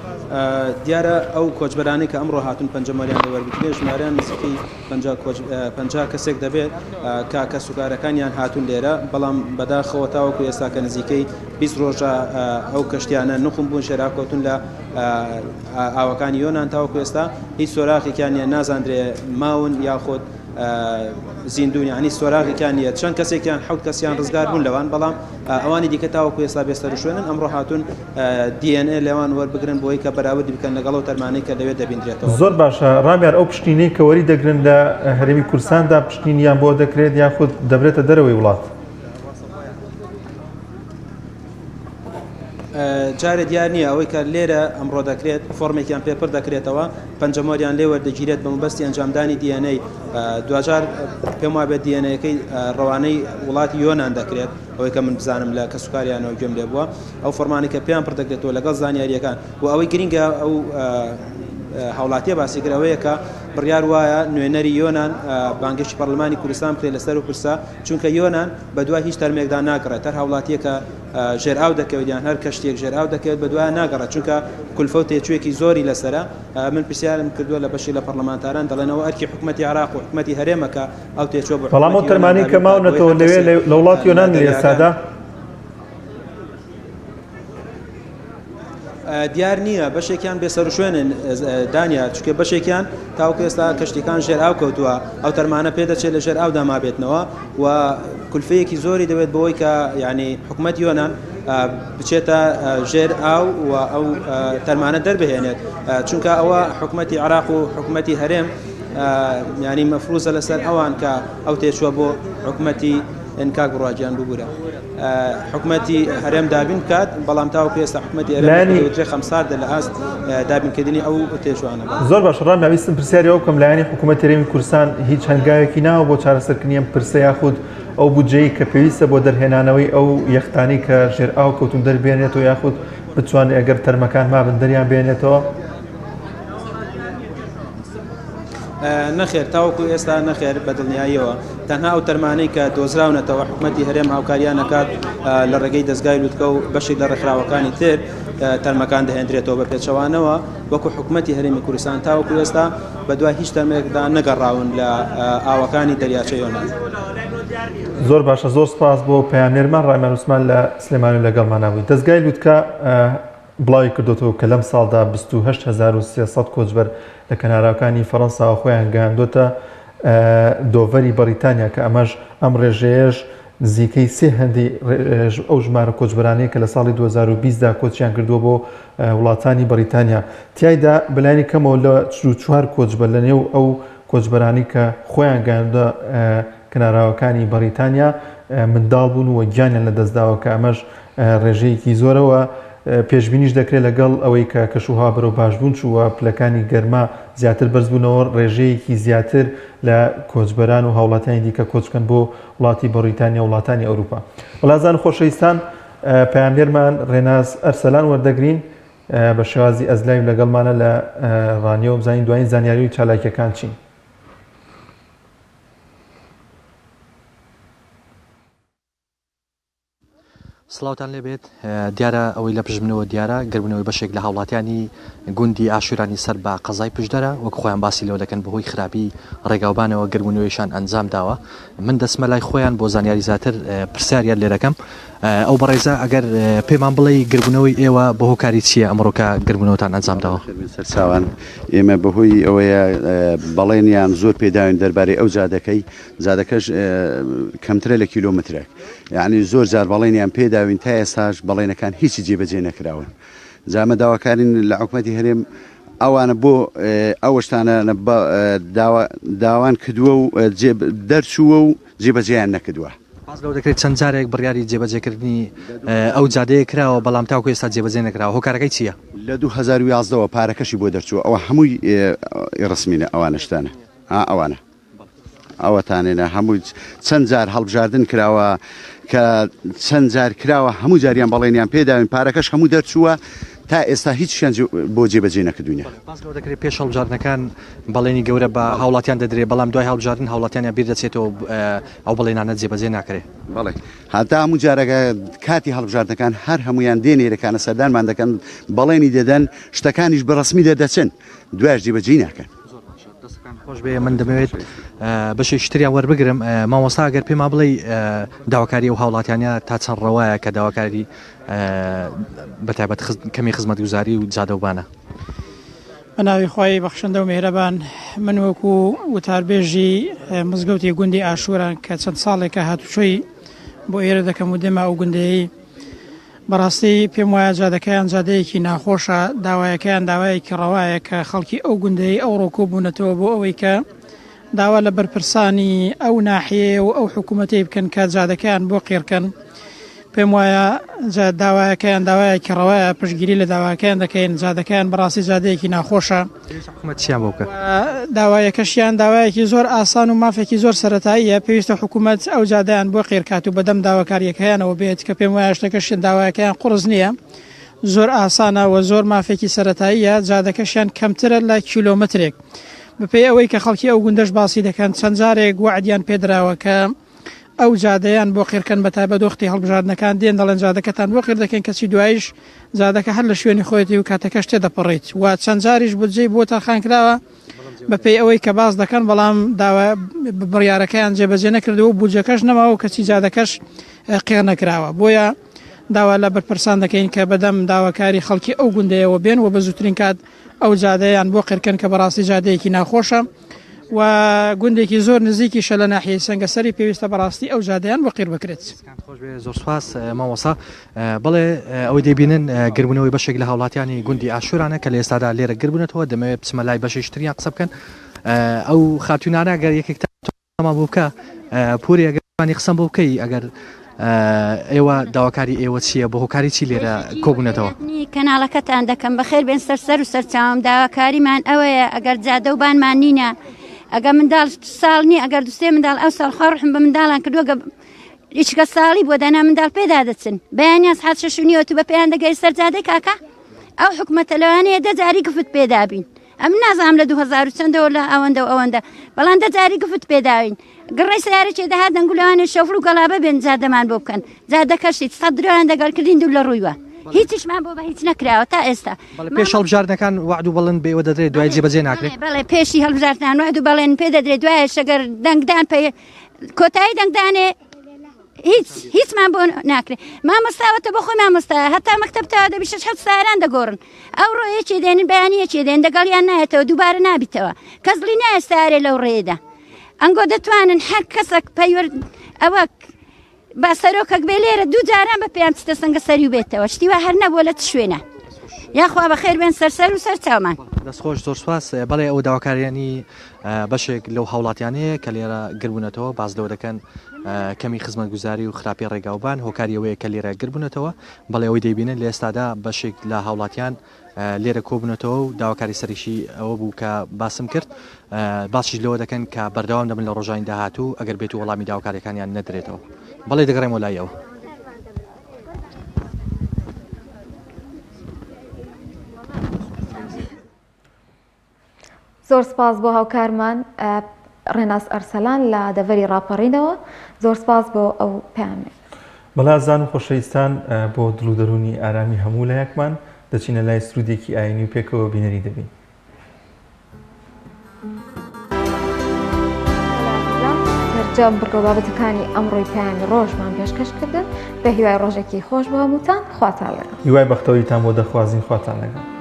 دیارە ئەو کۆچبەرانەی کە ئەمڕۆ هاتون پەنجەمۆریان لێوەرگرتنێ ژمارەیان نزیکەی 50 کەسێک دەبێت کە کەسوکارەکانیان هاتوون لێرە، بەڵام بەداخەوە تاوەکو ئێستا کە نزیکەی 20 ڕۆژە ئەو کەشتیانە نوقم بوون شێراکەوتون لە ئاوەکانی یۆناان تاوەکو ئێستا هیچ سۆراخێکیان نیە نازاندرێ ماون یاخود. زیندون یعنی سۆراغێکیان نییە چەند کەسێکیان حوت کەسیان ڕزگار بوون لەوان بەڵام ئەوانی دیکە تاوەکو ئێستا بێسەروشوێنن ئەمڕۆ هاتوون DNA لەوان وەربگرن بۆی کە بەراوردی بکەن لەگەڵ ئەو تەرمانەی کە لەوێ دەبیندرێتەوە. زۆر باشە ڕامیار ئەو پشکنینەی کە وەری دەگرن لە هەرێمی کوردستاندا پشکنینیان بۆ دەکرێت یاخود دەبرێتە دەرەوەی وڵات؟ جارێ دیار نییە ئەوەی کە لێرە ئەمڕۆ دەکرێت فۆرمێکیان پێ پڕ دەکرێتەوە پەنجەمۆریان لێ وەردەگیرێت بە مەبەستی ئەنجامدانی DNA دواجار پێم وابێت DNA ەکەی ڕەوانەی وڵاتی یۆناان دەکرێت ئەوەی کە من بزانم لە کەسوکاریانەوە گوێم لێ بووە ئەو فۆرمانەی کە پێیان پڕ دەکرێتەوە لەگەڵ زانیارییەکان و ئەوەی گرنگە ئەو هاوڵاتیە باسی کرد ئەوەیە کە بڕیار وایە نوێنەری یۆناان بانگێشتی پەرلەمانی کوردستان بکرێت لەسەر و پرسە چونکە یۆناان بەدوای هیچ تەرمێکدا ناگەڕێت هەر هاوڵاتیەکە ژێر ئاو دەکەوێت یان هەر کەشتێک ژێر ئاو دەکەوێت بەدوای ناگەڕێت چونکە کولفە و تێچوویەکی زۆری لەسرە من پرسیارم کردووە لە بەشی لە پەرلەمانتاران دەڵێنەوە ئەرکی حکوومەتی عراق و حکوومەتی هەرێمەکە ئەو تێچوە بۆ بەڵام ئەو تەرمانەی کە ماونەتەوە لەوێ لە وڵاتی یۆنان لە ئێستادا دیار نییە بەشێکیان بێسەروشوێنن دانیار چونکە بەشێکیان تاوەکو ئێستا کەشتیەکان ژێر ئاو کەوتووە ئەو تەرمانە پێدەچێت لە ژێر ئاودا مابێتنەوە و کولفەیەکی زۆری دەوێت بۆی کە ینی حکوومەت یۆناان بچێتە ژێر ئاو و ئەو تەرمانە دەربهێنێت چونکە ئەوە حکوومەتی عراق و حکوومەتی هەرێم ینی مەفروزە لەسەر ئەوان کە ئەو تێچوە بۆ حکوومەتی کاک بڕوا گیان ببورە حکومەتی هەرێم دابین بکات بەڵام تاوەکو ئێستا حکومەتی هەرێم لایەنی دەوترێ خەمساردە لە ئاست دابینکردنی ئەو تێچوانە. زۆر باشە ڕام ویستم پرسیاری ئەو بکەم لایەنی حکوومەت هەرێمی کوردستان هیچ هەنگاوێکی ناوە بۆ چارەسەرکردنی ئەم پرسە یاخود ئەو بودجەی کە پێویستە بۆ دەرهێنانەوەی ئەو یەختانەی کە ژێر ئاو کەوتون دەربێنێتەوە یاخود بتوانێت ئەگەر تەرمەکان مابن دەریان بێنێتەوە؟ نەخێر تاوەکو ئێستا نەخێر بە دڵنیاییەوە تەنها ئەو تەرمانەی کە دۆزراونەتەوە حکومەتی هەرێم هاوکاریان ئەکات لە ڕێگەی دەزگای لوتکە و بەشێک لە ڕێکخراوەکانی تر تەرمەکان دەهێندرێتەوە بە پێچەوانەوە وەکو حکومەتی هەرێمی کوردستان تاوەکو ئێستا بە دوای هیچ تەرمێکدا نەگەڕاون لە ئاوەکانی دەریاچە یۆنان. زۆر باشە زۆر سپاس بۆ پەیامنێرمان ڕامیار عوسمان لە سلێمانی لەگەڵمانە بووی دەزگای لوتکە بڵاوی کردۆتەوە کە لەم ساڵدا 28300 کۆچبەر لە کەناراوکانی فەرەنساوە خۆیان گەیاندۆتە دۆڤەری بەڕیتانیا کە ئەمەش ئەم ڕێژەیەش نزیکەی سێ هەندەی ئەو ژمارە کۆچبەرانەیە کە لە ساڵی 2020 دا کۆچیان کردووە بۆ وڵاتانی بەڕیتانیا تیایدا بەلایەنی کەمەوە لە 44 کۆچبەر لە نێو ئەو کۆچبەرانی کە خۆیان گەیاندە کەناراوەکانی بەڕیتانیا منداڵ بوون و گیانیان لەدەستداوە کە ئەمەش ڕێژەیەکی زۆرە و پێشبینیش دەکرێت لەگەڵ ئەوەی کە کەشوهەوا بەرەو باشبوون چووە، پلەکانی گەرما زیاتر بەرزبوونەوە، ڕێژەیەکی زیاتر لە کۆچبەران و هاوڵاتیانی دیکە کۆچ بکەن بۆ وڵاتی بەڕیتانیا و وڵاتانی ئەوروپا. وڵازان و خۆشەویستان پەیامنێرمان ڕێناس ئەرسەلان وەردەگرین بە شێوازی ئەزلایو لەگەڵمانە لە ڕانیەوە بزانین دوایین زانیاری و چالاکیەکان چین. سڵاوتان لێبێت دیارە ئەوەی لە پشت منەوە دیارە گربوونەوەی بەشێک لە هاوڵاتیانی گوندی ئاشورانی سەر بە قەزای پشدەرە وەک خۆیان باسی لەوە دەکەن بەهۆی خراپی ڕێگاوبانەوە گربوونەوەیشان ئەنجام داوە من دەچمە لای خۆیان بۆ زانیاری زیاتر پرسیاریان لێ دەکەم ئەو بەڕێزە ئەگەر پێمان بڵێ گربوونەوەی ئێوە بە هۆکاری چییە ئەمڕۆکە گربوونەوەتان ئەنجام داوە؟ سەرچاوان ئێمە بەهۆی ئەوەیە بەڵێنیان زۆر پێداوین دەربارەی ئەو جادەکەی جادەکەش کەمترە لە کیلۆمەترێک یعنی زۆر جار بەڵێنیان پێداوین تا ئێستاش بەڵێنەکان هیچی جێبەجێ نەکراون جا ئەمە داواکارین لە حکومەتی هەرێم ئەوانە بۆ ئەوشتانە داوان کردووە و دەرچووە و جێبەجێیان نەکردووە. باس لەوە دەکرێت چەند جارێک بڕیاری جێبەجێکردنی ئەو جادەیە کراوە، بەڵام تاوەکو ئێستا جێبەجێ نەکراوە، هۆکارەکەی چییە؟ لە 2011 ەوە پارەکەشی بۆ دەرچووە، ئەوە هەمووی ڕەسمینە ئەوانە شتانە ئەوانە. ئەوەتانێنە هەموو چەند جار هەڵبژاردن کراوە کە چەند جار کراوە هەموو جاریان بەڵێنیان پێداوین پارەکەش هەموو دەرچووە تا ئێستا هیچیان بۆ جێبەجێ نەکردوینە. باس لەوە دەکرێت پێش هەڵبژاردنەکان بەڵێنی گەورە بە هاوڵاتیان دەدرێت، بەڵام دوای هەڵبژاردن هاوڵاتیانیان بیر دەچێتەوە ئەو بەڵێنانە جێبەجێ ناکرێت. بەڵێ هەتا هەموو جارەکە کاتی هەڵبژاردنەکان هەر هەموویان دێن ئێرەکانە سەردانمان دەکەن بەڵێنی دەدەن شتەکانیش بە ڕەسمی دەردەچن دوایش جێبەجێی ناکەن. زۆر باشە دەستەکان خۆش بێ من دەمەوێت بەشێکی تریان وەربگرم مامۆستا گەر پێما بڵێ داواکاری ئەو هاوڵاتیانە تا چەند ڕەوایە کە داواکاری بە تایبەت کەمی خزمەتگوزاری و جادەوبانە. بە ناوی خوای بەخشندە و میهرەبان، من وەکو وتاربێژی مزگەوتی گوندی ئاشووران کە چەند ساڵێکە هاتوچۆی بۆ ئێرە دەکەم و دێمە ئەو گوندەیەی بەڕاستی پێم وایە جادەکەیان جادەیەکی ناخۆشە، داوایەکەیان داوایەکی ڕەوایە کە خەڵکی ئەو گوندەیەی ئەوڕۆ کۆبوونەتەوە بۆ ئەوەی کە داوا لە بەرپرسانی ئەو ناحیەیە و ئەو حکوومەتەی بکەن کە جادەکەیان بۆ قیڕکەن. پێم وایە داوایەکەیان داوایەکی ڕەوایە، پشتگیری لە داواکەیان دەکەین. جادەکەیان بەڕاستی جادەیەکی ناخۆشە. پێویستە حکوومەت چیان بۆ بکات؟ داوایەکەشیان داوایەکی زۆر ئاسان و مافێکی زۆر سەرەتاییە، پێویستە حکوومەت ئەو جادەیان بۆ قیرکات و بەدەم داواکارییەکەیانەوە بێت کە پێم وایە شتەکەشیان داوایەکەیان قوڕس نییە. زۆر ئاسانە و زۆر مافێکی سەرەتاییە، جادەکەشیان کەمترە لە کیلۆمەترێک. بەپێی ئەوەی کە خەڵکی ئەو گوندەش باسی دەکەن، چەند جارێک وەعدیان پێدراوە کە ئەو جادەیان بۆ قیرکەن بەتایبەت وەختی هەڵبژاردنەکان دێن دەڵێن جادەکەتان بۆ قیر دەکەین کەچی دوایش جادەکە هەر لە شوێنی خۆیەتی و کاتەکەش تێدەپەڕیت و چەند جاریش بودجەی بۆ تەرخان کراوە بەپێی ئەوەی کە باس دەکەن بەڵام داوا بڕیارەکەیان جێبەجێ نەکردووە و بودجەکەش نەماوە و کەچی جادەکەش قێر نەکراوە بۆیە داوا لە بەرپرسان دەکەین کە بەدەم داواکاری خەڵکی ئەو گوندەیەوە بێن و بە زووترین کات ئەو جادەیان بۆ قیرکەن کە بەڕاستی جادەیەکی ناخۆشە و گوندێکی زۆر نزیکیشە لە ناحیەی سەنگەسەری پێویستە بەڕاستی ئەو جادەیان بۆ قیر بکرێت. زۆر سوپاس مامۆستا. بەڵێ ئەوەی دەیبینن گربوونەوەی بەشێک لە هاوڵاتیانی گوندی ئاشورانە کە لە ئێستادا لێرە گربوونەتەوە دەمەوێت بچمە لای بەشێکی تریان قسە بکەن ئەو خاتوونانە گەر یەکێک تامان بۆ بکە پوری ئەگەر توانی قسەم بۆ بکەی ئەگەر ئێوە داواکاری ئێوە چییە بۆ هۆکاری چی لێرە کۆبوونەتەوە؟ کەناڵەکەتان دەکەم بەخێر بێن سەر سەر و سەرچاوم داواکاریمان ئەوەیە ئەگەر جادە و بانمان نینە ئەگە منداڵ ساڵ نیە ئەگەر دوسێ منداڵ ئەو ساڵ خوا ڕحم بە منداڵان کردووە گە ئیچکە ساڵی بۆ دانا منداڵ پێدا دەچن بەیانیان سعات شەش و نیوە تو بە پێیان دەگەی سەر جادەی کاکە ئەو حکومەتە لەوانەیە دە جاری گفت پێدابین ئەمن نازانم لە 2000 و چەندەوە لە ئەوەندە و ئەوەندە بەڵام دە جاری گفت پێداوین گڕەی سیارەکێ دەهات دەنگو لەوانێ شەفر و گەڵابە بێن جادەمان بۆ بکەن جادەکەشی سەد درۆیان دەگەڵ کردین دوور لە ڕوویوە هیچیشمان بۆ بە هیچ نەکراوە تا ئێستا بەڵێ پێش هەڵبژاردنەکان وەعد و بەڵێن بە ئێوە دەدرێت دوای جێبەجێ ناکرێت بەڵێ پێشی هەڵبژاردنان وەعد و بەڵێن پێ دەدرێت دوایش ئەگەر دەنگدان پێ کۆتایی دەنگدانێ هیچ هیچمان بۆ ناکرێت مامۆستاوەتە بۆ خۆی مامۆستا هەتا مەکتەب تا دەبی شش حەوت ساران دەگۆڕن ئەو ڕۆ یەکێ دێنن بەیانی یەکێ دێن دەگەڵیان نایەتەوە دووبارە نابیتەوە کەس دڵی نایە سارێ لەو ڕێیەدا ئەنگۆ دەتوانن هەر کەسەک پەیوەر ئەوە با سەرۆکەک بێ لێرە دوو جاران بە پێیان چتە سەنگە سەری و بێتەوە شتی وا هەر نەبووە لە چ شوێنە یاخوا بەخێر بێن سەر سەر و سەر چاومان. دەست خۆش زۆر سوپاس بەڵێ ئەوە داواکاریانی بەشێک لەو هاوڵاتیانەیە کە لێرە گربوونەتەوە باس لەوە دەکەن کەمی خزمەتگوزاری و خراپی ڕێگاوبان هۆکاری ئەوەیە کە لێرە گربوونەتەوە بەڵێ ئەوەی دەیبینن لە ئێستادا بەشێک لە هاوڵاتیان لێرە کۆبوونەتەوە و داواکاری سەرەکی ئەوە بوو کە باسم کرد باسیش لەوە دەکەن کە بەردەوام دەبن لە ڕۆژانی داهاتوو ئەگەر بێت و وەڵامی داواکاریەکانیان نەدرێتەوە بەڵێ دەگەڕێمەوە لای ئەوە. زۆر سپاس بۆ هاوکارمان ڕێناس ئەرسەلان لە دەڤەری ڕاپەڕینەوە زۆر سپاس بۆ ئەو پەیامەی. بەڵێ ئازیزان و خۆشەویستان بۆ دڵ و دەروونی ئارامی هەموو لایەکمان دەچینە لای سروودێکی ئایینی و پێکەوە بینەری دەبین. سەرجەم بڕگە و بابەتەکانی ئەمڕۆی پەیامی ڕۆژمان پێشکەش کردن بە هیوای ڕۆژێکی خۆش بۆ هەمووتان خواتان لەگەڵ. هیوای بەختەوەریتان بۆ دەخوازین خواتان لەگەڵ.